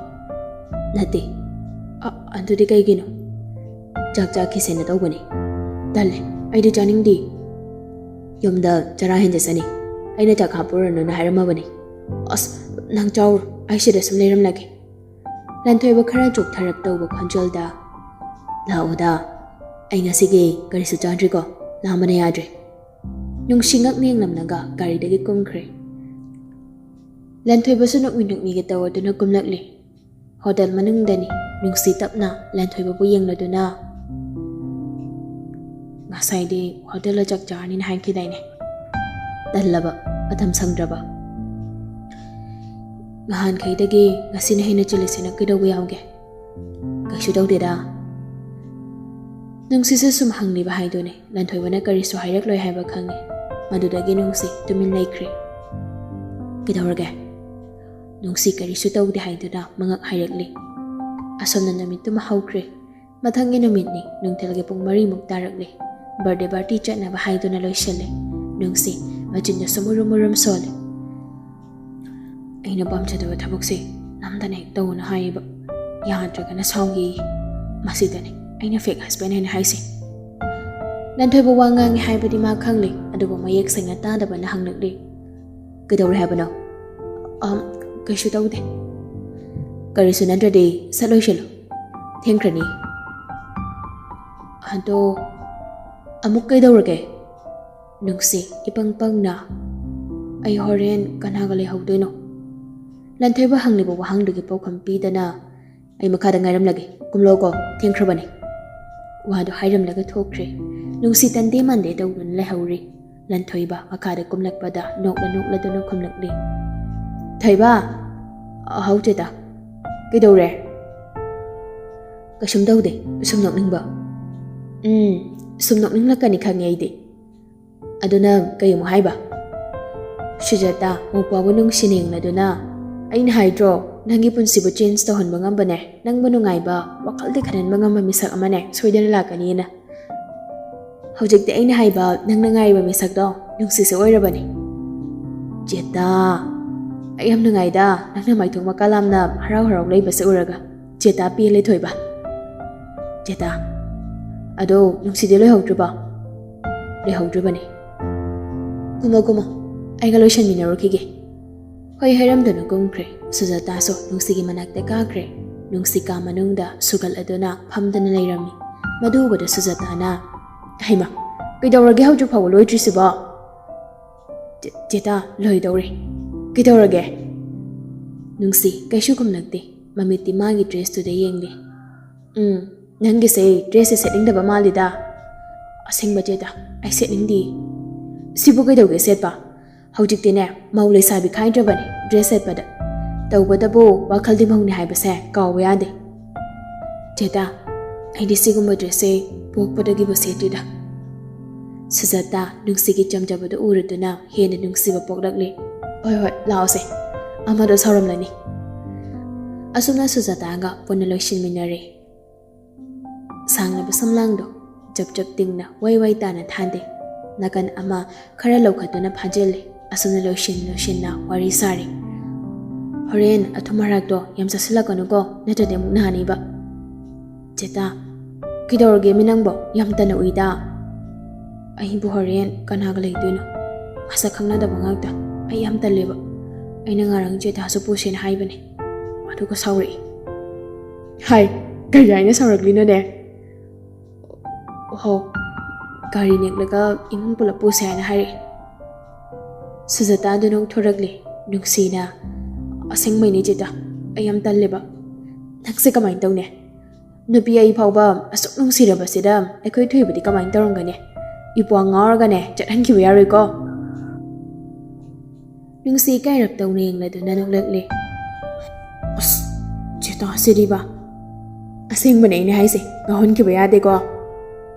ꯅꯠꯇꯦ꯫ ꯑ, ꯑꯗꯨꯗꯤ ꯀꯩꯒꯤꯅꯣ? ꯆꯥꯛ ꯆꯥꯈꯤꯁꯦꯅ ꯇꯧꯕꯅꯤ꯫ ꯇꯜꯂꯦ, ꯑꯩꯗꯤ ꯆꯥꯅꯤꯡꯗꯦ꯫ ꯌꯨꯝꯗ ꯆꯔꯥ ꯍꯦꯟꯖꯁꯅꯤ꯫ ꯑꯩꯅ ꯆꯥꯛ ꯍꯥꯞꯄꯨꯔꯅꯨꯅ ꯍꯥꯏꯔꯝꯃꯕꯅꯤ꯫ ꯑꯁ, ꯅꯪ ꯆꯥꯎꯔꯣ, ꯑꯩ ꯁꯤꯗ ꯁꯨꯝ ꯂꯩꯔꯝꯂꯒꯦ꯫ ꯂꯟꯊꯣꯏꯕ ꯈꯔ ꯆꯣꯛꯊꯔꯞ ꯇꯧꯕ ꯈꯣꯟꯖꯦꯜꯗ, "ꯂꯥꯛꯑꯣꯗ, ꯑꯩ ꯉꯁꯤꯒꯤ ꯀꯔꯤꯁꯨ ꯆꯥꯗ꯭ꯔꯤꯀꯣ, ꯂꯥꯝꯕꯅ ꯌꯥꯗ꯭ꯔꯦ"꯫ ꯅꯨꯡꯁꯤ ꯉꯛ ꯌꯦꯡꯂꯝꯂꯒ ꯒꯥꯔꯤꯗꯒꯤ ꯀꯨꯝꯈ꯭ꯔꯦ꯫ ꯂꯟꯊꯣꯏꯕꯁꯨ ꯅꯣꯛꯃꯤ ꯅꯣꯛꯃꯤꯒ ꯇꯧꯔꯗꯨꯅ ꯀꯨꯝꯂꯛꯂꯦ꯫ ꯍꯣꯇꯦꯜ ꯃꯅꯨꯡꯗꯅꯤ꯫ ꯅꯨꯡꯁꯤ ꯇꯞꯅ ꯂꯟꯊꯣꯏꯕꯕꯨ ꯌꯦꯡꯂꯗꯨꯅ, "ꯉꯁꯥꯏꯗꯤ ꯍꯣꯇꯦꯜꯗ ꯆꯥꯛ ꯆꯥꯔꯅꯤꯅ ꯍꯥꯏꯈꯤꯗꯥꯏꯅꯦ? ꯇꯜꯂꯕ, ꯃꯇꯝ ꯁꯪꯗ꯭ꯔꯕ?" "ꯅꯍꯥꯟꯈꯩꯗꯒꯤ ꯉꯁꯤꯅ ꯍꯦꯟꯅ ꯆꯤꯜꯂꯤꯁꯤꯅ ꯀꯩꯗꯧꯕ ꯌꯥꯎꯒꯦ?" "ꯀꯩꯁꯨ ꯇꯧꯗꯦꯗ"꯫ ꯅꯨꯡꯁꯤꯁꯨ ꯁꯨꯝ ꯍꯪꯂꯤꯕ ꯍꯥꯏꯗꯨꯅꯤ꯫ ꯂꯟꯊꯣꯏꯕꯅ ꯀꯔꯤꯁꯨ ꯍꯥꯏꯔꯛꯂꯣꯏ ꯍꯥꯏꯕ ꯈꯪꯉꯤ꯫ ꯃꯗꯨꯗꯒꯤ ꯅꯨꯡꯁꯤ ꯇꯨꯃꯤꯟ ꯂꯩꯈ꯭ꯔꯦ꯫ "ꯀꯩꯗꯧꯔꯒꯦ?" ꯅꯨꯡꯁꯤ ꯀꯔꯤꯁꯨ ꯇꯧꯗꯦ ꯍꯥꯏꯗꯨꯅ ꯃꯉꯛ ꯍꯥꯏꯔꯛꯂꯤ꯫ ꯑꯁꯣꯝꯅ ꯅꯨꯃꯤꯠꯇꯨꯃ ꯍꯧꯈ꯭ꯔꯦ꯫ ꯃꯊꯪꯒꯤ ꯅꯨꯃꯤꯠꯅꯤ꯫ ꯅꯨꯡꯊꯤꯜꯒꯤ ꯄꯨꯡ ꯃꯔꯤꯃꯨꯛ ꯇꯥꯔꯛꯂꯦ꯫ ꯕꯥꯔꯗꯦ ꯄꯥꯔꯇꯤ ꯆꯠꯅꯕ ꯍꯥꯏꯗꯨꯅ ꯂꯣꯏꯁꯤꯜꯂꯦ꯫ ꯅꯨꯡꯁꯤ ꯃꯆꯤꯟꯗ ꯁꯨꯝ ꯎꯔꯨꯝ ꯎꯔꯨꯝ ꯁꯣꯜꯂꯦ꯫ "ꯑꯩꯅ ꯄꯥꯝꯖꯗꯕ ꯊꯕꯛꯁꯦ ꯅꯝꯗꯅ ꯍꯦꯛ ꯇꯧꯅ ꯍꯥꯏꯌꯦꯕ, ꯌꯥꯗ꯭ꯔꯒꯅ ꯁꯥꯎꯒꯦꯌꯦ꯫ ꯃꯁꯤꯗꯅꯦ ꯑꯩꯅ ꯐꯦꯛ ꯍꯁꯕꯦꯟ ꯍꯥꯏꯅ ꯍꯥꯏꯁꯦ"꯫ ꯂꯟꯊꯣꯏꯕ ꯋꯥ ꯉꯥꯡꯉꯦ ꯍꯥꯏꯕꯗꯤ ꯃꯥ ꯈꯪꯂꯦ, ꯑꯗꯨꯕꯨ ꯃꯌꯦꯛ ꯁꯦꯡꯅ ꯇꯥꯗꯕꯅ ꯍꯪꯂꯛꯂꯦ, "ꯀꯩꯗꯧꯔꯦ ꯍꯥꯏꯕꯅꯣ?" "ꯑꯝ, ꯀꯩꯁꯨ ꯇꯧꯗꯦ"꯫ "ꯀꯔꯤꯁꯨ ꯅꯠꯇ꯭ꯔꯗꯤ ꯁꯠ ꯂꯣꯏꯁꯤꯜꯂꯨ, ꯊꯦꯡꯈ꯭ꯔꯅꯤ"꯫ "ꯑꯗꯣ ꯑꯃꯨꯛ ꯀꯩꯗꯧꯔꯒꯦ?" ꯅꯨꯡꯁꯤ ꯏꯄꯪ ꯄꯪꯅ, "ꯑꯩ ꯍꯣꯔꯦꯟ ꯀꯅꯥꯒ ꯂꯩꯍꯧꯗꯣꯏꯅꯣ?" ꯂꯟꯊꯣꯏꯕ ꯍꯪꯂꯤꯕ ꯋꯥꯍꯪꯗꯨꯒꯤ ꯄꯥꯎꯈꯨꯝ ꯄꯤꯗꯅ, "ꯑꯩ ꯃꯈꯥꯗ ꯉꯥꯏꯔꯝꯂꯒꯦ, ꯀꯨꯝꯂꯛꯑꯣꯀꯣ, ꯊꯦꯡꯈ꯭ꯔꯕꯅꯤ"꯫ ꯋꯥꯗꯨ ꯍꯥꯏꯔꯝꯂꯒ ꯊꯣꯛꯈ꯭ꯔꯦ꯫ ꯅꯨꯡꯁꯤ ꯇꯟꯗꯦ ꯃꯥꯟꯗꯦ ꯇꯧꯗꯨꯅ ꯂꯩꯍꯧꯔꯤ꯫ ꯂꯟꯊꯣꯏꯕ ꯃꯈꯥꯗ ꯀꯨꯝꯂꯛꯄꯗ ꯅꯣꯛꯂ ꯅꯣꯛꯂꯗꯨꯅ ꯈꯨꯝꯂꯛꯂꯤ, "ꯊꯣꯏꯕ!" "ꯍꯥꯎ ꯆꯦꯇꯥ, ꯀꯩꯗꯧꯔꯦ?" "ꯀꯩꯁꯨꯝ ꯇꯧꯗꯦ, ꯁꯨꯝ ꯅꯣꯛꯅꯤꯡꯕ"꯫ "ꯎꯝ, ꯁꯨꯝ ꯅꯣꯛꯅꯤꯡꯂꯛꯀꯅꯤ ꯈꯪꯉꯦ ꯑꯩꯗꯤ꯫ ꯑꯗꯨ ꯅꯪ ꯀꯩ ꯑꯃꯨꯛ ꯍꯥꯏꯕ?" ꯁꯨꯖꯥꯇꯥ ꯃꯧꯄ꯭ꯋꯥꯕꯨ ꯅꯨꯡꯁꯤꯅ ꯌꯦꯡꯂꯗꯨꯅ, "ꯑꯩꯅ ꯍꯥꯏꯗ꯭ꯔꯣ, ꯅꯪꯒꯤ ꯄꯨꯟꯁꯤꯕꯨ ꯆꯦꯟꯖ ꯇꯧꯍꯟꯕ ꯉꯝꯕꯅꯦ, ꯅꯪꯕꯨ ꯅꯨꯡꯉꯥꯏꯕ, ꯋꯥꯈꯜꯗ ꯈꯟꯍꯟꯕ ꯉꯝꯕ ꯃꯤꯁꯛ ꯑꯃꯅꯦ ꯁꯣꯏꯗꯅ ꯂꯥꯛꯀꯅꯤꯅ"꯫ "ꯍꯧꯖꯤꯛꯇꯤ ꯑꯩꯅ ꯍꯥꯏꯕ ꯅꯪꯅ ꯉꯥꯏꯔꯤꯕ ꯃꯤꯁꯛꯇꯣ ꯅꯨꯡꯁꯤꯁꯨ ꯑꯣꯏꯔꯕꯅꯤ"꯫ "ꯆꯦꯇꯥ"꯫ ꯑꯩ ꯌꯥꯝ ꯅꯨꯡꯉꯥꯏꯗ, ꯅꯪꯅ ꯃꯥꯏꯊꯣꯡ ꯃꯀꯥ ꯂꯥꯝꯅ ꯍꯔꯥꯎ ꯍꯔꯥꯎ ꯂꯩꯕꯁꯦ ꯎꯔꯒ꯫ ꯆꯦꯇꯥ ꯄꯦꯜꯂꯦ ꯊꯣꯏꯕ꯫ ꯆꯦꯇꯥ, ꯑꯗꯣ ꯅꯨꯡꯁꯤꯗꯤ ꯂꯣꯏꯍꯧꯗ꯭ꯔꯤꯕꯣ? ꯂꯣꯏꯍꯧꯗ꯭ꯔꯤꯕꯅꯤ꯫ ꯀꯨꯝꯃꯣ, ꯀꯨꯝꯃꯣ, ꯑꯩꯒ ꯂꯣꯏꯁꯟꯃꯤꯟꯅꯔꯨꯈꯤꯒꯦ꯫ ꯍꯣꯏ ꯍꯥꯏꯔꯝꯗꯨꯅ ꯀꯨꯝꯈ꯭ꯔꯦ꯫ ꯁꯨꯖꯥꯇꯥꯁꯨ ꯅꯨꯡꯁꯤꯒꯤ ꯃꯅꯥꯛꯇ ꯀꯥꯈ꯭ꯔꯦ꯫ ꯅꯨꯡꯁꯤ ꯀꯥ ꯃꯅꯨꯡꯗ ꯁꯨꯒꯠꯂꯗꯨꯅ ꯐꯝꯗꯅ ꯂꯩꯔꯝꯃꯤ꯫ ꯃꯗꯨ ꯎꯕꯗ ꯁꯨꯖꯥꯇꯥꯅ, "ꯍꯩꯃꯥ, ꯀꯩꯗꯧꯔꯒꯦ ꯍꯧꯖꯤꯛ ꯐꯥꯎꯕ ꯂꯣꯏꯗ꯭ꯔꯤꯁꯤꯕꯣ?" "ꯆꯦ-, ꯆꯦꯇꯥ, ꯂꯣꯏꯗꯧꯔꯦ꯫ ꯀꯩꯗꯧꯔꯒꯦ?" ꯅꯨꯡꯁꯤ ꯀꯩꯁꯨ ꯈꯨꯝꯂꯛꯇꯦ꯫ ꯃꯃꯤꯠꯇꯤ ꯃꯥꯒꯤ ꯗ꯭ꯔꯦꯁꯇꯨꯗ ꯌꯦꯡꯂꯤ꯫ "ꯎꯝ, ꯅꯪꯒꯤꯁꯦ ꯗ꯭ꯔꯦꯁꯁꯦ ꯁꯦꯠꯅꯤꯡꯗꯕ ꯃꯥꯜꯂꯤꯗ꯫" "ꯑꯁꯦꯡꯕ ꯆꯦꯇꯥ, ꯑꯩ ꯁꯦꯠꯅꯤꯡꯗꯦ꯫" "ꯁꯤꯕꯨ ꯀꯩꯗꯧꯒꯦ ꯁꯦꯠꯄ? ꯍꯧꯖꯤꯛꯇꯤꯅꯦ, ꯃꯧ ꯂꯩꯁꯥꯕꯤ ꯈꯥꯏꯗ꯭ꯔꯕꯅꯦ ꯗ꯭ꯔꯦꯁ ꯁꯦꯠꯄꯗ꯫ ꯇꯧꯕꯇꯕꯨ ꯋꯥꯈꯜꯗꯤ ꯃꯧꯅꯤ ꯍꯥꯏꯕꯁꯦ ꯀꯥꯎꯕ ꯌꯥꯗꯦ꯫" "ꯆꯦꯇꯥ, ꯑꯩꯗꯤ ꯁꯤꯒꯨꯝꯕ ꯗ꯭ꯔꯦꯁꯁꯦ ꯄꯣꯛꯄꯗꯒꯤꯕꯨ ꯁꯦꯠꯇ꯭ꯔꯤꯗ꯫" ꯁꯨꯖꯥꯇꯥ ꯅꯨꯡꯁꯤꯒꯤ ꯆꯝꯖꯕꯗꯨ ꯎꯔꯗꯨꯅ ꯍꯦꯟꯅ ꯅꯨꯡꯁꯤꯕ ꯄꯣꯛꯂꯛꯂꯤ꯫ "ꯍꯣꯏ, ꯍꯣꯏ, ꯂꯥꯛꯑꯣꯁꯦ꯫ ꯑꯃꯗꯣ ꯁꯥꯎꯔꯝꯂꯅꯤ꯫" ꯑꯁꯨꯝꯅ ꯁꯨꯖꯥꯇꯥꯒ ꯄꯨꯟꯅ ꯂꯣꯏꯁꯤꯟꯃꯤꯟꯅꯔꯦ꯫ ꯁꯥꯡꯂꯕ ꯁꯝꯂꯥꯡꯗꯣ ꯖꯞ ꯖꯞ ꯇꯤꯡꯅ ꯋꯥꯏ ꯋꯥꯏ ꯇꯥꯅ ꯊꯥꯟꯗꯦ꯫ ꯅꯥꯀꯟ ꯑꯃ ꯈꯔ ꯂꯧꯈꯠꯇꯨꯅ ꯐꯥꯖꯤꯜꯂꯦ꯫ ꯑꯁꯨꯝꯅ ꯂꯣꯏꯁꯤꯟ ꯂꯣꯏꯁꯤꯟꯅ ꯋꯥꯔꯤ ꯁꯥꯔꯤ꯫ "ꯍꯣꯔꯦꯟ ꯑꯊꯨꯝ ꯍꯥꯔꯥꯛꯇꯣ ꯌꯥꯝ ꯆꯥꯁꯤꯜꯂꯛꯀꯅꯨꯀꯣ, ꯅꯠꯇ꯭ꯔꯗꯤ ꯑꯃꯨꯛ ꯅꯥꯅꯤꯕ꯫" "ꯆꯦꯇꯥ, ꯀꯩꯗꯧꯔꯒꯦꯃꯤ ꯅꯪꯕꯣ? ꯌꯥꯝ ꯇꯟꯅ ꯎꯏꯗ꯫" "ꯑꯩꯕꯨ ꯍꯣꯔꯦꯟ ꯀꯅꯥꯒ ꯂꯩꯗꯣꯏꯅꯣ? ꯃꯁꯛ ꯈꯪꯅꯗꯕ ꯉꯥꯛꯇ꯫ ꯑꯩ ꯌꯥꯝ ꯇꯜꯂꯦꯕ꯫ ꯑꯩꯅ ꯉꯔꯥꯡ ꯆꯦꯇꯥꯁꯨ ꯄꯨꯁꯦꯅ ꯍꯥꯏꯕꯅꯦ, ꯑꯗꯨꯒ ꯁꯥꯎꯔꯛꯏ꯫" "ꯍꯥꯏ, ꯀꯔꯤ ꯍꯥꯏꯅ ꯁꯥꯎꯔꯛꯂꯤꯅꯣꯅꯦ?" "ꯑꯣꯍꯣ, ꯒꯥꯔꯤ ꯅꯦꯛꯂꯒ ꯏꯃꯨꯡ ꯄꯨꯂꯞ ꯄꯨꯁꯦ ꯍꯥꯏꯅ ꯍꯥꯏꯔꯛꯑꯦ꯫" ꯁꯨꯖꯥꯇꯥꯗꯨ ꯅꯣꯛꯊꯣꯔꯛꯂꯦ꯫ ꯅꯨꯡꯁꯤꯅ, "ꯑꯁꯦꯡꯕꯩꯅꯦ ꯆꯦꯇꯥ, ꯑꯩ ꯌꯥꯝ ꯇꯜꯂꯦꯕ꯫ ꯅꯪꯁꯦ ꯀꯃꯥꯏꯅ ꯇꯧꯅꯤ? ꯅꯨꯄꯤ ꯑꯩ ꯐꯥꯎꯕ ꯑꯁꯨꯛ ꯅꯨꯡꯁꯤꯔꯕꯁꯤꯗ ꯑꯩꯈꯣꯏ ꯊꯣꯏꯕꯗꯤ ꯀꯃꯥꯏꯅ ꯇꯧꯔꯝꯒꯅꯤ? ꯏꯄ꯭ꯋꯥ ꯉꯥꯎꯔꯒꯅꯦ ꯆꯠꯍꯟꯈꯤꯕ ꯌꯥꯔꯣꯏꯀꯣ꯫" ꯅꯨꯡꯁꯤ ꯏꯀꯥꯏꯔꯞꯇꯧꯅ ꯌꯦꯡꯂꯗꯨꯅ ꯅꯣꯛꯂꯛꯂꯦ꯫ "ꯑꯁ, ꯆꯦꯇꯥ ꯁꯤꯗꯤꯕ꯫ ꯑꯁꯦꯡꯕꯅꯦ ꯑꯩꯅ ꯍꯥꯏꯁꯦ, ꯉꯥꯎꯍꯟꯈꯤꯕ ꯌꯥꯗꯦꯀꯣ꯫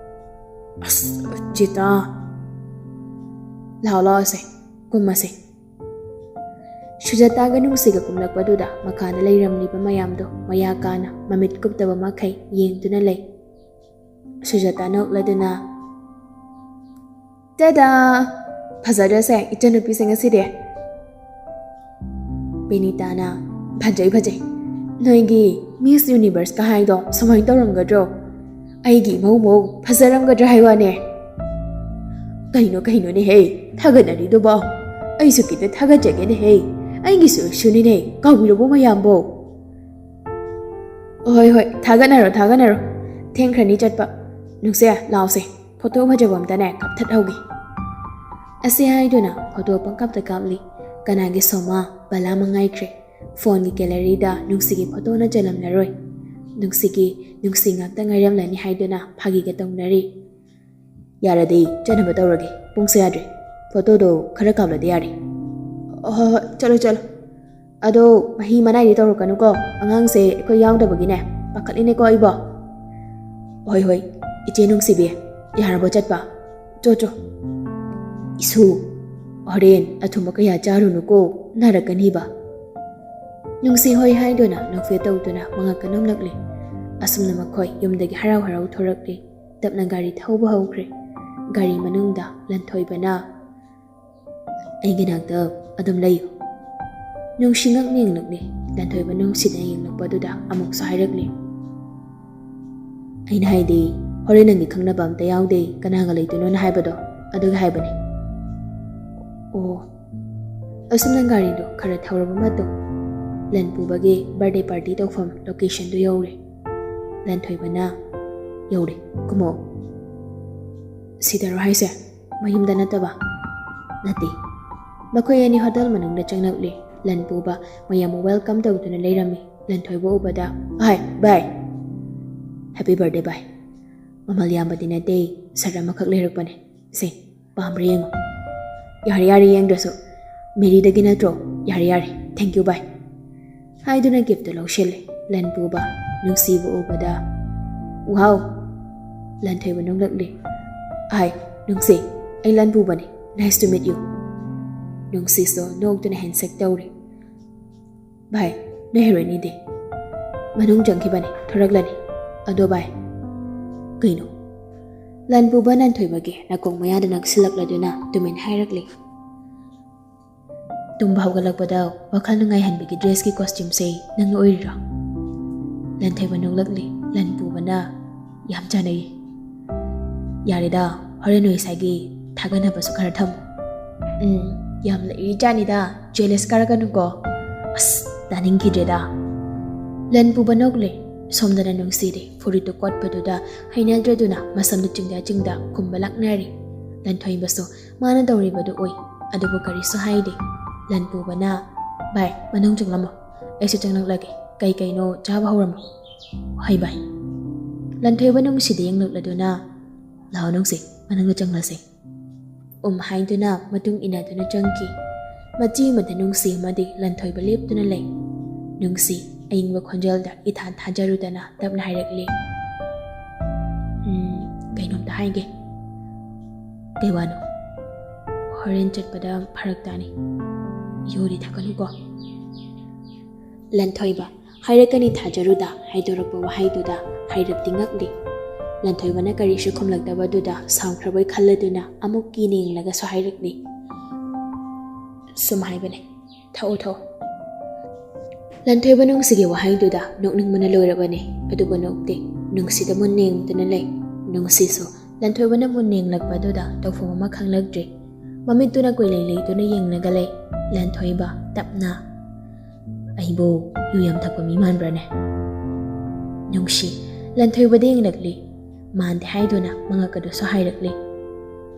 ꯑꯁ, ꯆꯦꯇꯥ꯫ ꯂꯥꯛꯑꯣ, ꯂꯥꯛꯑꯣꯁꯦ, ꯀꯨꯝꯃꯁꯦ꯫" ꯁꯨꯖꯥꯇꯥꯒ ꯅꯨꯡꯁꯤꯒ ꯀꯨꯝꯂꯛꯄꯗꯨꯗ ꯃꯈꯥꯗ ꯂꯩꯔꯝꯂꯤꯕ ꯃꯌꯥꯝꯗꯣ ꯃꯌꯥ ꯀꯥꯅ ꯃꯃꯤꯠ ꯀꯨꯞꯇꯕ ꯃꯈꯩ ꯌꯦꯡꯗꯨꯅ ꯂꯩ꯫ ꯁꯨꯖꯥꯇꯥ ꯅꯣꯛꯂꯗꯨꯅ, "ꯇꯗꯥ! ꯐꯖꯗ꯭ꯔꯁꯦ ꯏꯆꯟꯅꯨꯄꯤꯁꯦ ꯉꯁꯤꯗꯤ?" ꯅꯤꯇꯥꯅ, "ꯐꯖꯩ, ꯐꯖꯩ꯫ ꯅꯣꯏꯒꯤ Miss Universe ꯀ ꯍꯥꯏꯗꯣ ꯁꯨꯃꯥꯏꯅ ꯇꯧꯔꯝꯒꯗ꯭ꯔꯣ? ꯑꯩꯒꯤ ꯏꯃꯧ ꯃꯧ ꯐꯖꯔꯝꯒꯗ꯭ꯔꯥ ꯍꯥꯏ ꯋꯥꯅꯦ꯫" "ꯀꯩꯅꯣ, ꯀꯩꯅꯣꯅꯦꯍꯦ ꯊꯥꯒꯠꯅꯔꯤꯗꯨꯕꯣ? ꯑꯩꯁꯨ ꯈꯤꯇ ꯊꯥꯒꯠꯆꯒꯦꯅꯦꯍꯦ꯫ ꯑꯩꯒꯤꯁꯨ ꯏꯁꯨꯅꯤꯅꯦ, ꯀꯥꯎꯕꯤꯔꯕꯣ ꯃꯌꯥꯝꯕꯣ?" "ꯍꯣꯏ, ꯍꯣꯏ, ꯊꯥꯒꯠꯅꯔꯣ, ꯊꯥꯒꯠꯅꯔꯣ꯫ ꯊꯦꯡꯈ꯭ꯔꯅꯤ ꯆꯠꯄ꯫ ꯅꯨꯡꯁꯦ, ꯂꯥꯎꯁꯦ꯫ ꯐꯣꯇꯣ ꯐꯖꯕ ꯑꯝꯇꯅꯦ ꯀꯥꯞꯊꯠꯍꯧꯒꯦ꯫" ꯑꯁꯤ ꯍꯥꯏꯗꯨꯅ ꯐꯣꯇꯣ ꯄꯪꯀꯥꯞꯇ ꯀꯥꯞꯂꯤ꯫ ꯀꯅꯥꯒꯤ ꯁꯣꯃꯥ, ꯕꯂꯥ ꯃꯉꯥꯏꯈ꯭ꯔꯦ꯫ ꯐꯣꯟꯒꯤ ꯒꯦꯂꯔꯤꯗ ꯅꯨꯡꯁꯤꯒꯤ ꯐꯣꯇꯣꯅ ꯆꯜꯂꯝꯂꯔꯣꯏ꯫ ꯅꯨꯡꯁꯤꯒꯤ ꯅꯨꯡꯁꯤ ꯉꯥꯛꯇ ꯉꯥꯏꯔꯝꯂꯅꯤ ꯍꯥꯏꯗꯨꯅ ꯐꯥꯒꯤꯒ ꯇꯧꯅꯔꯤ꯫ "ꯌꯥꯔꯗꯤ ꯆꯠꯅꯕ ꯇꯧꯔꯒꯦ, ꯄꯨꯡꯁꯦ ꯌꯥꯗ꯭ꯔꯦ꯫ ꯐꯣꯇꯣꯗꯣ ꯈꯔ ꯀꯥꯞꯂꯗꯤ ꯌꯥꯔꯦ꯫" "ꯍꯣꯏ, ꯍꯣꯏ, ꯆꯠꯂꯣ, ꯆꯠꯂꯣ꯫ ꯑꯗꯣ ꯃꯍꯤ ꯃꯅꯥꯏꯗꯤ ꯇꯧꯔꯛꯀꯅꯨꯀꯣ, ꯑꯉꯥꯡꯁꯦ ꯑꯩꯈꯣꯏ ꯌꯥꯎꯗꯕꯒꯤꯅꯦ ꯄꯥꯈꯠꯂꯤꯅꯦꯀꯣ ꯑꯩꯕꯣ꯫" "ꯍꯣꯏ, ꯍꯣꯏ, ꯏꯆꯦ ꯅꯨꯡꯁꯤꯕꯤ, ꯌꯥꯔꯕꯣ ꯆꯠꯄ? ꯆꯣ, ꯆꯣ꯫" "ꯏꯁꯨ, ꯍꯣꯔꯦꯟ ꯑꯊꯨꯝꯕ ꯀꯌꯥ ꯆꯥꯔꯨꯅꯨꯀꯣ, ꯅꯥꯔꯛꯀꯅꯤꯕ꯫" ꯅꯨꯡꯁꯤ ꯍꯣꯏ ꯍꯥꯏꯗꯨꯅ ꯅꯣꯛꯐꯦꯠ ꯇꯧꯗꯨꯅ ꯃꯉꯛꯀ ꯅꯣꯝꯂꯛꯂꯤ꯫ ꯑꯁꯨꯝꯅ ꯃꯈꯣꯏ ꯌꯨꯝꯗꯒꯤ ꯍꯔꯥꯎ ꯍꯔꯥꯎ ꯊꯣꯔꯛꯂꯤ꯫ ꯇꯞꯅ ꯒꯥꯔꯤ ꯊꯧꯕ ꯍꯧꯈ꯭ꯔꯦ꯫ ꯒꯥꯔꯤ ꯃꯅꯨꯡꯗ ꯂꯟꯊꯣꯏꯕꯅ, "ꯑꯩꯒꯤ ꯅꯥꯛꯇ ꯑꯗꯨꯝ ꯂꯩꯌꯨ꯫" ꯅꯨꯡꯁꯤ ꯉꯛꯅ ꯌꯦꯡꯂꯛꯂꯤ꯫ ꯂꯟꯊꯣꯏꯕ ꯅꯨꯡꯁꯤꯅ ꯌꯦꯡꯂꯛꯄꯗꯨꯗ ꯑꯃꯨꯛꯁꯨ ꯍꯥꯏꯔꯛꯂꯤ, "ꯑꯩꯅ ꯍꯥꯏꯗꯤ, ꯍꯣꯔꯦꯟ ꯅꯪꯒꯤ ꯈꯪꯅꯕ ꯑꯝꯇ ꯌꯥꯎꯗꯦ, ꯀꯅꯥꯒ ꯂꯩꯗꯣꯏꯅꯣꯅ ꯍꯥꯏꯕꯗꯣ, ꯑꯗꯨꯒꯤ ꯍꯥꯏꯕꯅꯦ꯫" "ꯑꯣ꯫" ꯑꯁꯨꯝꯅ ꯒꯥꯔꯤꯗꯣ ꯈꯔ ꯊꯧꯔꯕ ꯃꯇꯨꯡ, ꯂꯟ ꯄꯨꯕꯒꯤ ꯕꯥꯔꯗꯦ ꯄꯥꯔꯇꯤ ꯇꯧꯐꯝ ꯂꯣꯀꯦꯁꯟꯗꯨ ꯌꯧꯔꯦ꯫ ꯂꯟꯊꯣꯏꯕꯅ, "ꯌꯧꯔꯦ, ꯀꯨꯝꯃꯛꯑꯣ꯫" "ꯁꯤꯗꯔꯣ ꯍꯥꯏꯁꯦ? ꯃꯌꯨꯝꯗ ꯅꯠꯇꯕ?" "ꯅꯠꯇꯦ꯫" ꯃꯈꯣꯏ ꯑꯅꯤ ꯍꯣꯇꯦꯜ ꯃꯅꯨꯡꯗ ꯆꯪꯂꯛꯂꯦ꯫ ꯂꯟ ꯄꯨꯕ ꯃꯌꯥꯝꯕꯨ ꯋꯦꯜꯀꯝ ꯇꯧꯗꯨꯅ ꯂꯩꯔꯝꯃꯤ꯫ ꯂꯟꯊꯣꯏꯕ ꯎꯕꯗ, "ꯍꯥꯏ, ꯚꯥꯏ꯫" "ꯍꯦꯄꯤ ꯕꯥꯔꯗꯦ, ꯚꯥꯏ꯫ ꯃꯃꯜ ꯌꯥꯝꯕꯗꯤ ꯅꯠꯇꯦ, ꯁꯔꯠ ꯑꯃꯈꯛ ꯂꯩꯔꯛꯄꯅꯦ꯫ ꯁꯦ, ꯄꯥꯝꯕ꯭ꯔꯥ ꯌꯦꯡꯉꯣ꯫" "ꯌꯥꯔꯦ, ꯌꯥꯔꯦ, ꯌꯦꯡꯗ꯭ꯔꯁꯨ꯫ ꯃꯦꯔꯤꯗꯒꯤ ꯅꯠꯇ꯭ꯔꯣ? ꯌꯥꯔꯦ, ꯌꯥꯔꯦ꯫ ꯊꯦꯡꯀ꯭ꯌꯨ, ꯚꯥꯏ꯫" ꯍꯥꯏꯗꯨꯅ ꯒꯤꯐꯇꯨ ꯂꯧꯁꯤꯜꯂꯦ꯫ ꯂꯟ ꯄꯨꯕ ꯅꯨꯡꯁꯤꯕꯨ ꯎꯕꯗ, "ꯋꯥꯎ!" ꯂꯟꯊꯣꯏꯕ ꯅꯣꯛꯂꯛꯂꯦ꯫ "ꯍꯥꯏ, ꯅꯨꯡꯁꯤ, ꯑꯩ ꯂꯟ ꯄꯨꯕꯅꯦ꯫ Nice to meet you꯫" ꯅꯨꯡꯁꯤꯁꯨ ꯅꯣꯛꯇꯨꯅ ꯍꯦꯟꯁꯦꯛ ꯇꯧꯔꯦ꯫ "ꯚꯥꯏ, ꯅꯣꯏ ꯍꯦꯔꯣꯏꯟꯅꯤꯗꯤ?" "ꯃꯅꯨꯡ ꯆꯪꯈꯤꯕꯅꯤ, ꯊꯣꯔꯛꯂꯅꯤ꯫ ꯑꯗꯣ ꯚꯥꯏ꯫" "ꯀꯩꯅꯣ?" ꯂꯟ ꯄꯨꯕ ꯂꯟꯊꯣꯏꯕꯒꯤ ꯅꯥꯀꯣꯡ ꯃꯌꯥꯗ ꯅꯛꯁꯤꯜꯂꯛꯂꯗꯨꯅ ꯇꯨꯃꯤꯟ ꯍꯥꯏꯔꯛꯂꯤ꯫ ꯇꯨꯝꯕ ꯍꯧꯒꯠꯂꯛꯄꯗ ꯋꯥꯈꯜ ꯅꯨꯡꯉꯥꯏꯍꯟꯕꯒꯤ ꯗ꯭ꯔꯦꯁꯀꯤ ꯀꯣꯁꯇ꯭ꯌꯨꯝꯁꯦ ꯅꯪꯅ ꯑꯣꯏꯔꯤꯔꯣ? ꯂꯟꯊꯣꯏꯕ ꯅꯣꯛꯂꯛꯂꯤ꯫ ꯂꯟ ꯄꯨꯕꯅ, "ꯌꯥꯝ ꯆꯥꯟꯅꯩ꯫ ꯌꯥꯔꯦꯗ, ꯍꯣꯔꯦꯟ ꯅꯣꯏ ꯏꯁꯥꯒꯤ ꯊꯥꯒꯠꯅꯕꯁꯨ ꯈꯔ ꯊꯝꯃꯨ꯫" "ꯎꯝ, ꯌꯥꯝ ꯂꯩꯔꯤꯖꯥꯠꯅꯤꯗ, ꯖꯦꯂꯁ ꯀꯥꯔꯛꯀꯅꯨꯀꯣ꯫" "ꯑꯁ, ꯇꯥꯅꯤꯡꯈꯤꯗ꯭ꯔꯦꯗ꯫" ꯂꯟ ꯄꯨꯕ ꯅꯣꯛꯂꯦ꯫ ꯁꯣꯝꯗꯅ ꯅꯨꯡꯁꯤꯗꯤ ꯐꯨꯔꯤꯠꯇꯨ ꯀꯣꯠꯄꯗꯨꯗ ꯍꯩꯅꯗ꯭ꯔꯗꯨꯅ ꯃꯁꯝꯗꯨ ꯆꯤꯡꯗ ꯆꯤꯡꯗ ꯈꯨꯝꯕ ꯂꯥꯛꯅꯔꯤ꯫ ꯂꯟꯊꯣꯏꯕꯁꯨ ꯃꯥꯅ ꯇꯧꯔꯤꯕꯗꯨ ꯎꯏ, ꯑꯗꯨꯕꯨ ꯀꯔꯤꯁꯨ ꯍꯥꯏꯗꯦ꯫ ꯂꯟ ꯄꯨꯕꯅ, "ꯚꯥꯏ, ꯃꯅꯨꯡ ꯆꯪꯂꯝꯃꯣ, ꯑꯩꯁꯨ ꯆꯪꯂꯛꯂꯒꯦ꯫ ꯀꯩ ꯀꯩꯅꯣ ꯆꯥꯕ ꯍꯧꯔꯝꯃꯣ꯫" "ꯍꯣꯏ ꯚꯥꯏ꯫" ꯂꯟꯊꯣꯏꯕ ꯅꯨꯡꯁꯤꯗ ꯌꯦꯡꯂꯛꯂꯗꯨꯅ, "ꯂꯥꯛꯑꯣ ꯅꯨꯡꯁꯤ, ꯃꯅꯨꯡꯗ ꯆꯪꯂꯁꯦ꯫" ꯎꯝ ꯍꯥꯏꯗꯨꯅ ꯃꯇꯨꯡ ꯏꯟꯅꯗꯨꯅ ꯆꯪꯈꯤ꯫ ꯃꯆꯤ ꯑꯃꯗ ꯅꯨꯡꯁꯤ ꯑꯃꯗꯤ ꯂꯟꯊꯣꯏꯕ ꯂꯦꯞꯇꯨꯅ ꯂꯩ꯫ ꯅꯨꯡꯁꯤ ꯑꯏꯪꯕ ꯈꯣꯟꯖꯦꯜꯗ ꯏꯊꯥ ꯊꯥꯖꯔꯨꯗꯅ ꯇꯞꯅ ꯍꯥꯏꯔꯛꯂꯤ, "ꯎꯝ, ꯀꯩꯅꯣꯝꯇ ꯍꯥꯏꯒꯦ꯫" "ꯀꯩ ꯋꯥꯅꯣ?" "ꯍꯣꯔꯦꯟ ꯆꯠꯄꯗ ꯐꯔꯛ ꯇꯥꯅꯤ꯫ ꯌꯨꯗꯤ ꯊꯛꯀꯅꯨꯀꯣ꯫" ꯂꯟꯊꯣꯏꯕ ꯍꯥꯏꯔꯛꯀꯅꯤ ꯊꯥꯖꯔꯨꯗ ꯍꯥꯏꯗꯣꯔꯛꯄ ꯋꯥꯍꯩꯗꯨꯗ ꯍꯥꯏꯔꯞꯇꯤ ꯉꯛꯂꯤ꯫ ꯂꯟꯊꯣꯏꯕꯅ ꯀꯔꯤꯁꯨ ꯈꯨꯝꯂꯛꯇꯕꯗꯨꯗ ꯁꯥꯎꯈ꯭ꯔꯕꯣꯏ ꯈꯜꯂꯗꯨꯅ ꯑꯃꯨꯛ ꯀꯤꯅ ꯌꯦꯡꯂꯒꯁꯨ ꯍꯥꯏꯔꯛꯂꯤ, "ꯁꯨꯝ ꯍꯥꯏꯕꯅꯦ, ꯊꯛꯑꯣ, ꯊꯛꯑꯣ꯫" ꯂꯟꯊꯣꯏꯕ ꯅꯨꯡꯁꯤꯒꯤ ꯋꯥꯍꯩꯗꯨꯗ ꯅꯣꯛꯅꯤꯡꯕꯅ ꯂꯣꯏꯔꯕꯅꯤ, ꯑꯗꯨꯕꯨ ꯅꯣꯛꯇꯦ꯫ ꯅꯨꯡꯁꯤꯗ ꯃꯨꯟꯅ ꯌꯦꯡꯗꯨꯅ ꯂꯩ꯫ ꯅꯨꯡꯁꯤꯁꯨ ꯂꯟꯊꯣꯏꯕꯅ ꯃꯨꯟꯅ ꯌꯦꯡꯂꯛꯄꯗꯨꯗ ꯇꯧꯐꯝ ꯑꯃ ꯈꯪꯂꯛꯇ꯭ꯔꯦ꯫ ꯃꯃꯤꯠꯇꯨꯅ ꯀꯨꯏꯂꯩ ꯂꯩꯗꯨꯅ ꯌꯦꯡꯂꯒ ꯂꯩ꯫ ꯂꯟꯊꯣꯏꯕ ꯇꯞꯅ, "ꯑꯩꯕꯨ ꯌꯨ ꯌꯥꯝ ꯊꯛꯄ ꯃꯤ ꯃꯥꯟꯕ꯭ꯔꯥꯅꯦ?" ꯅꯨꯡꯁꯤ ꯂꯟꯊꯣꯏꯕꯗ ꯌꯦꯡꯂꯛꯂꯤ꯫ ꯃꯥꯟꯗꯦ ꯍꯥꯏꯗꯨꯅ ꯃꯉꯛ ꯑꯗꯨꯁꯨ ꯍꯥꯏꯔꯛꯂꯤ꯫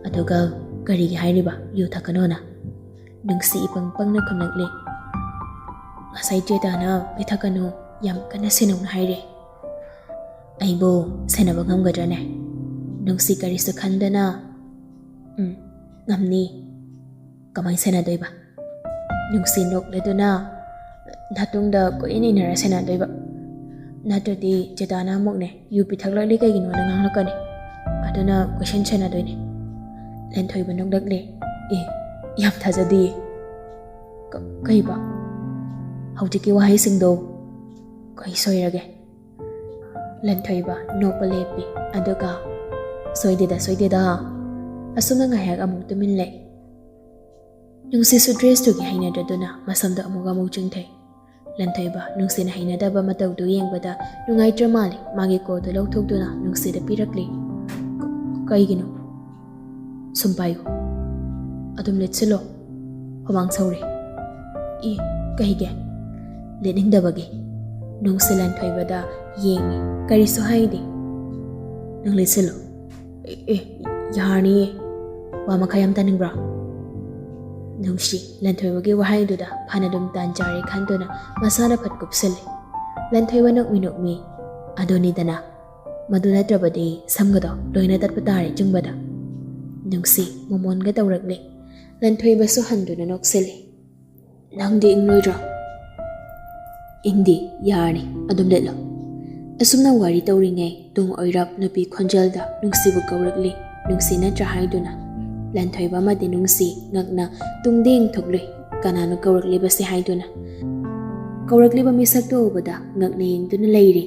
"ꯑꯗꯨꯒ ꯀꯔꯤꯒꯤ ꯍꯥꯏꯔꯤꯕ ꯌꯨ ꯊꯛꯀꯅꯣꯅ?" ꯅꯨꯡꯁꯤ ꯏꯄꯪ ꯄꯪꯅ ꯈꯨꯝꯂꯛꯂꯤ꯫ "ꯉꯁꯥꯏ ꯆꯦꯇꯥꯅ ꯄꯤꯊꯛꯀꯅꯨ, ꯌꯥꯝ ꯀꯟꯅ ꯁꯦꯟꯅꯧꯅ ꯍꯥꯏꯔꯦ꯫" "ꯑꯩꯕꯨ ꯁꯦꯟꯅꯕ ꯉꯝꯒꯗ꯭ꯔꯅꯦ?" ꯅꯨꯡꯁꯤ ꯀꯔꯤꯁꯨ ꯈꯟꯗꯅ, "ꯎꯝ, ꯉꯝꯅꯤ꯫ ꯀꯃꯥꯏꯅ ꯁꯦꯟꯅꯗꯣꯏꯕ?" ꯅꯨꯡꯁꯤ ꯅꯣꯛꯂꯗꯨꯅ, "ꯅꯥꯇꯨꯡꯗ ꯀꯣꯏꯏꯟ ꯏꯟꯅꯔ ꯁꯦꯟꯅꯗꯣꯏꯕ꯫ ꯅꯠꯇ꯭ꯔꯗꯤ ꯆꯦꯇꯥꯅ ꯑꯃꯨꯛꯅꯦ, ꯌꯨ ꯄꯤꯊꯛꯂꯛꯂꯤ ꯀꯩꯒꯤꯅꯣꯅ ꯉꯥꯡꯂꯛꯀꯅꯤ꯫ ꯑꯗꯨꯅ ꯀꯣꯏꯁꯦꯟ ꯁꯦꯟꯅꯗꯣꯏꯅꯦ꯫" ꯂꯟꯊꯣꯏꯕ ꯅꯣꯛꯂꯛꯂꯦ꯫ "ꯑꯦ, ꯌꯥꯝ ꯊꯥꯖꯗꯤꯌꯦ꯫ ꯀ-, ꯀꯩꯕ? ꯍꯧꯖꯤꯛꯀꯤ ꯋꯥꯍꯩꯁꯤꯡꯗꯣ ꯀꯩ ꯁꯣꯏꯔꯒꯦ?" ꯂꯟꯊꯣꯏꯕ ꯅꯣꯛꯄ ꯂꯦꯞꯄꯤ, ꯑꯗꯨꯒ, "ꯁꯣꯏꯗꯦꯗ, ꯁꯣꯏꯗꯦꯗ꯫" ꯑꯁꯨꯝꯅ ꯉꯥꯏꯍꯥꯛ ꯑꯃꯨꯛ ꯇꯨꯃꯤꯟ ꯂꯩ꯫ ꯅꯨꯡꯁꯤꯁꯨ ꯗ꯭ꯔꯦꯁꯇꯨꯒꯤ ꯍꯩꯅꯗ꯭ꯔꯗꯨꯅ ꯃꯁꯝꯗꯣ ꯑꯃꯨꯛ ꯑꯃꯨꯛ ꯆꯤꯡꯊꯩ꯫ ꯂꯟꯊꯣꯏꯕ ꯅꯨꯡꯁꯤꯅ ꯍꯩꯅꯗꯕ ꯃꯇꯧꯗꯨ ꯌꯦꯡꯕꯗ ꯅꯨꯡꯉꯥꯏꯇ꯭ꯔ ꯃꯥꯜꯂꯦ꯫ ꯃꯥꯒꯤ ꯀꯣꯠꯇꯨ ꯂꯧꯊꯣꯛꯇꯨꯅ ꯅꯨꯡꯁꯤꯗ ꯄꯤꯔꯛꯂꯤ꯫ "ꯀ-, ꯀꯩꯒꯤꯅꯣ?" "ꯁꯨꯝ ꯄꯥꯏꯌꯨ꯫ ꯑꯗꯨꯝ ꯂꯤꯠꯁꯤꯜꯂꯣ꯫ ꯍꯨꯃꯥꯡ ꯁꯧꯔꯦ꯫" "ꯏ, ꯀꯩꯒꯤ?" "ꯂꯤꯠꯅꯤꯡꯗꯕꯒꯤ꯫" ꯅꯨꯡꯁꯤ ꯂꯟꯊꯣꯏꯕꯗ ꯌꯦꯡꯉꯤ꯫ ꯀꯔꯤꯁꯨ ꯍꯥꯏꯗꯦ꯫ "ꯅꯪ ꯂꯤꯠꯁꯤꯜꯂꯣ꯫" "ꯑꯦ, ꯑꯦ, ꯌꯥꯔꯅꯤꯌꯦ꯫ ꯋꯥ ꯃꯈꯥ ꯌꯥꯝ ꯇꯥꯅꯤꯡꯕ꯭ꯔꯣ?" ꯅꯨꯡꯁꯤ ꯂꯟꯊꯣꯏꯕꯒꯤ ꯋꯥꯍꯩꯗꯨꯗ ꯐꯅꯗꯨꯝ ꯇꯥꯟ ꯆꯥꯔꯦ ꯈꯟꯗꯨꯅ ꯃꯁꯥꯅ ꯐꯠ ꯀꯨꯞꯁꯤꯜꯂꯤ꯫ ꯂꯟꯊꯣꯏꯕ ꯅꯣꯛꯃꯤ ꯅꯣꯛꯃꯤ, "ꯑꯗꯨꯅꯤꯗꯅ, ꯃꯗꯨ ꯅꯠꯇ꯭ꯔꯕꯗꯤ ꯁꯝꯒꯗꯣ ꯂꯣꯏꯅ ꯇꯠꯄ ꯇꯥꯔꯦ ꯆꯤꯡꯕꯗ꯫" ꯅꯨꯡꯁꯤ ꯃꯣꯃꯣꯟꯒ ꯇꯧꯔꯛꯂꯦ꯫ ꯂꯟꯊꯣꯏꯕꯁꯨ ꯍꯟꯗꯨꯅ ꯅꯣꯛꯁꯤꯜꯂꯤ꯫ "ꯅꯪꯗꯤ ꯏꯪꯂꯣꯏꯗ꯭ꯔꯣ?" "ꯏꯪꯗꯤ, ꯌꯥꯔꯅꯤ, ꯑꯗꯨꯝ ꯂꯤꯠꯂꯣ꯫" ꯑꯁꯨꯝꯅ ꯋꯥꯔꯤ ꯇꯧꯔꯤꯉꯩ ꯇꯨꯡ ꯑꯣꯏꯔꯞ ꯅꯨꯄꯤ ꯈꯣꯟꯖꯦꯜꯗ ꯅꯨꯡꯁꯤꯕꯨ ꯀꯧꯔꯛꯂꯤ꯫ ꯅꯨꯡꯁꯤ ꯅꯠꯇ꯭ꯔꯥ ꯍꯥꯏꯗꯨꯅ꯫ ꯂꯟꯊꯣꯏꯕ ꯑꯃꯗꯤ ꯅꯨꯡꯁꯤ ꯉꯛꯅ ꯇꯨꯡꯗ ꯌꯦꯡꯊꯣꯛꯂꯨꯏ꯫ ꯀꯅꯥꯅꯣ ꯀꯧꯔꯛꯂꯤꯕꯁꯦ ꯍꯥꯏꯗꯨꯅ꯫ ꯀꯧꯔꯛꯂꯤꯕ ꯃꯤꯁꯛꯇꯨ ꯎꯕꯗ ꯉꯛꯅ ꯌꯦꯡꯗꯨꯅ ꯂꯩꯔꯤ꯫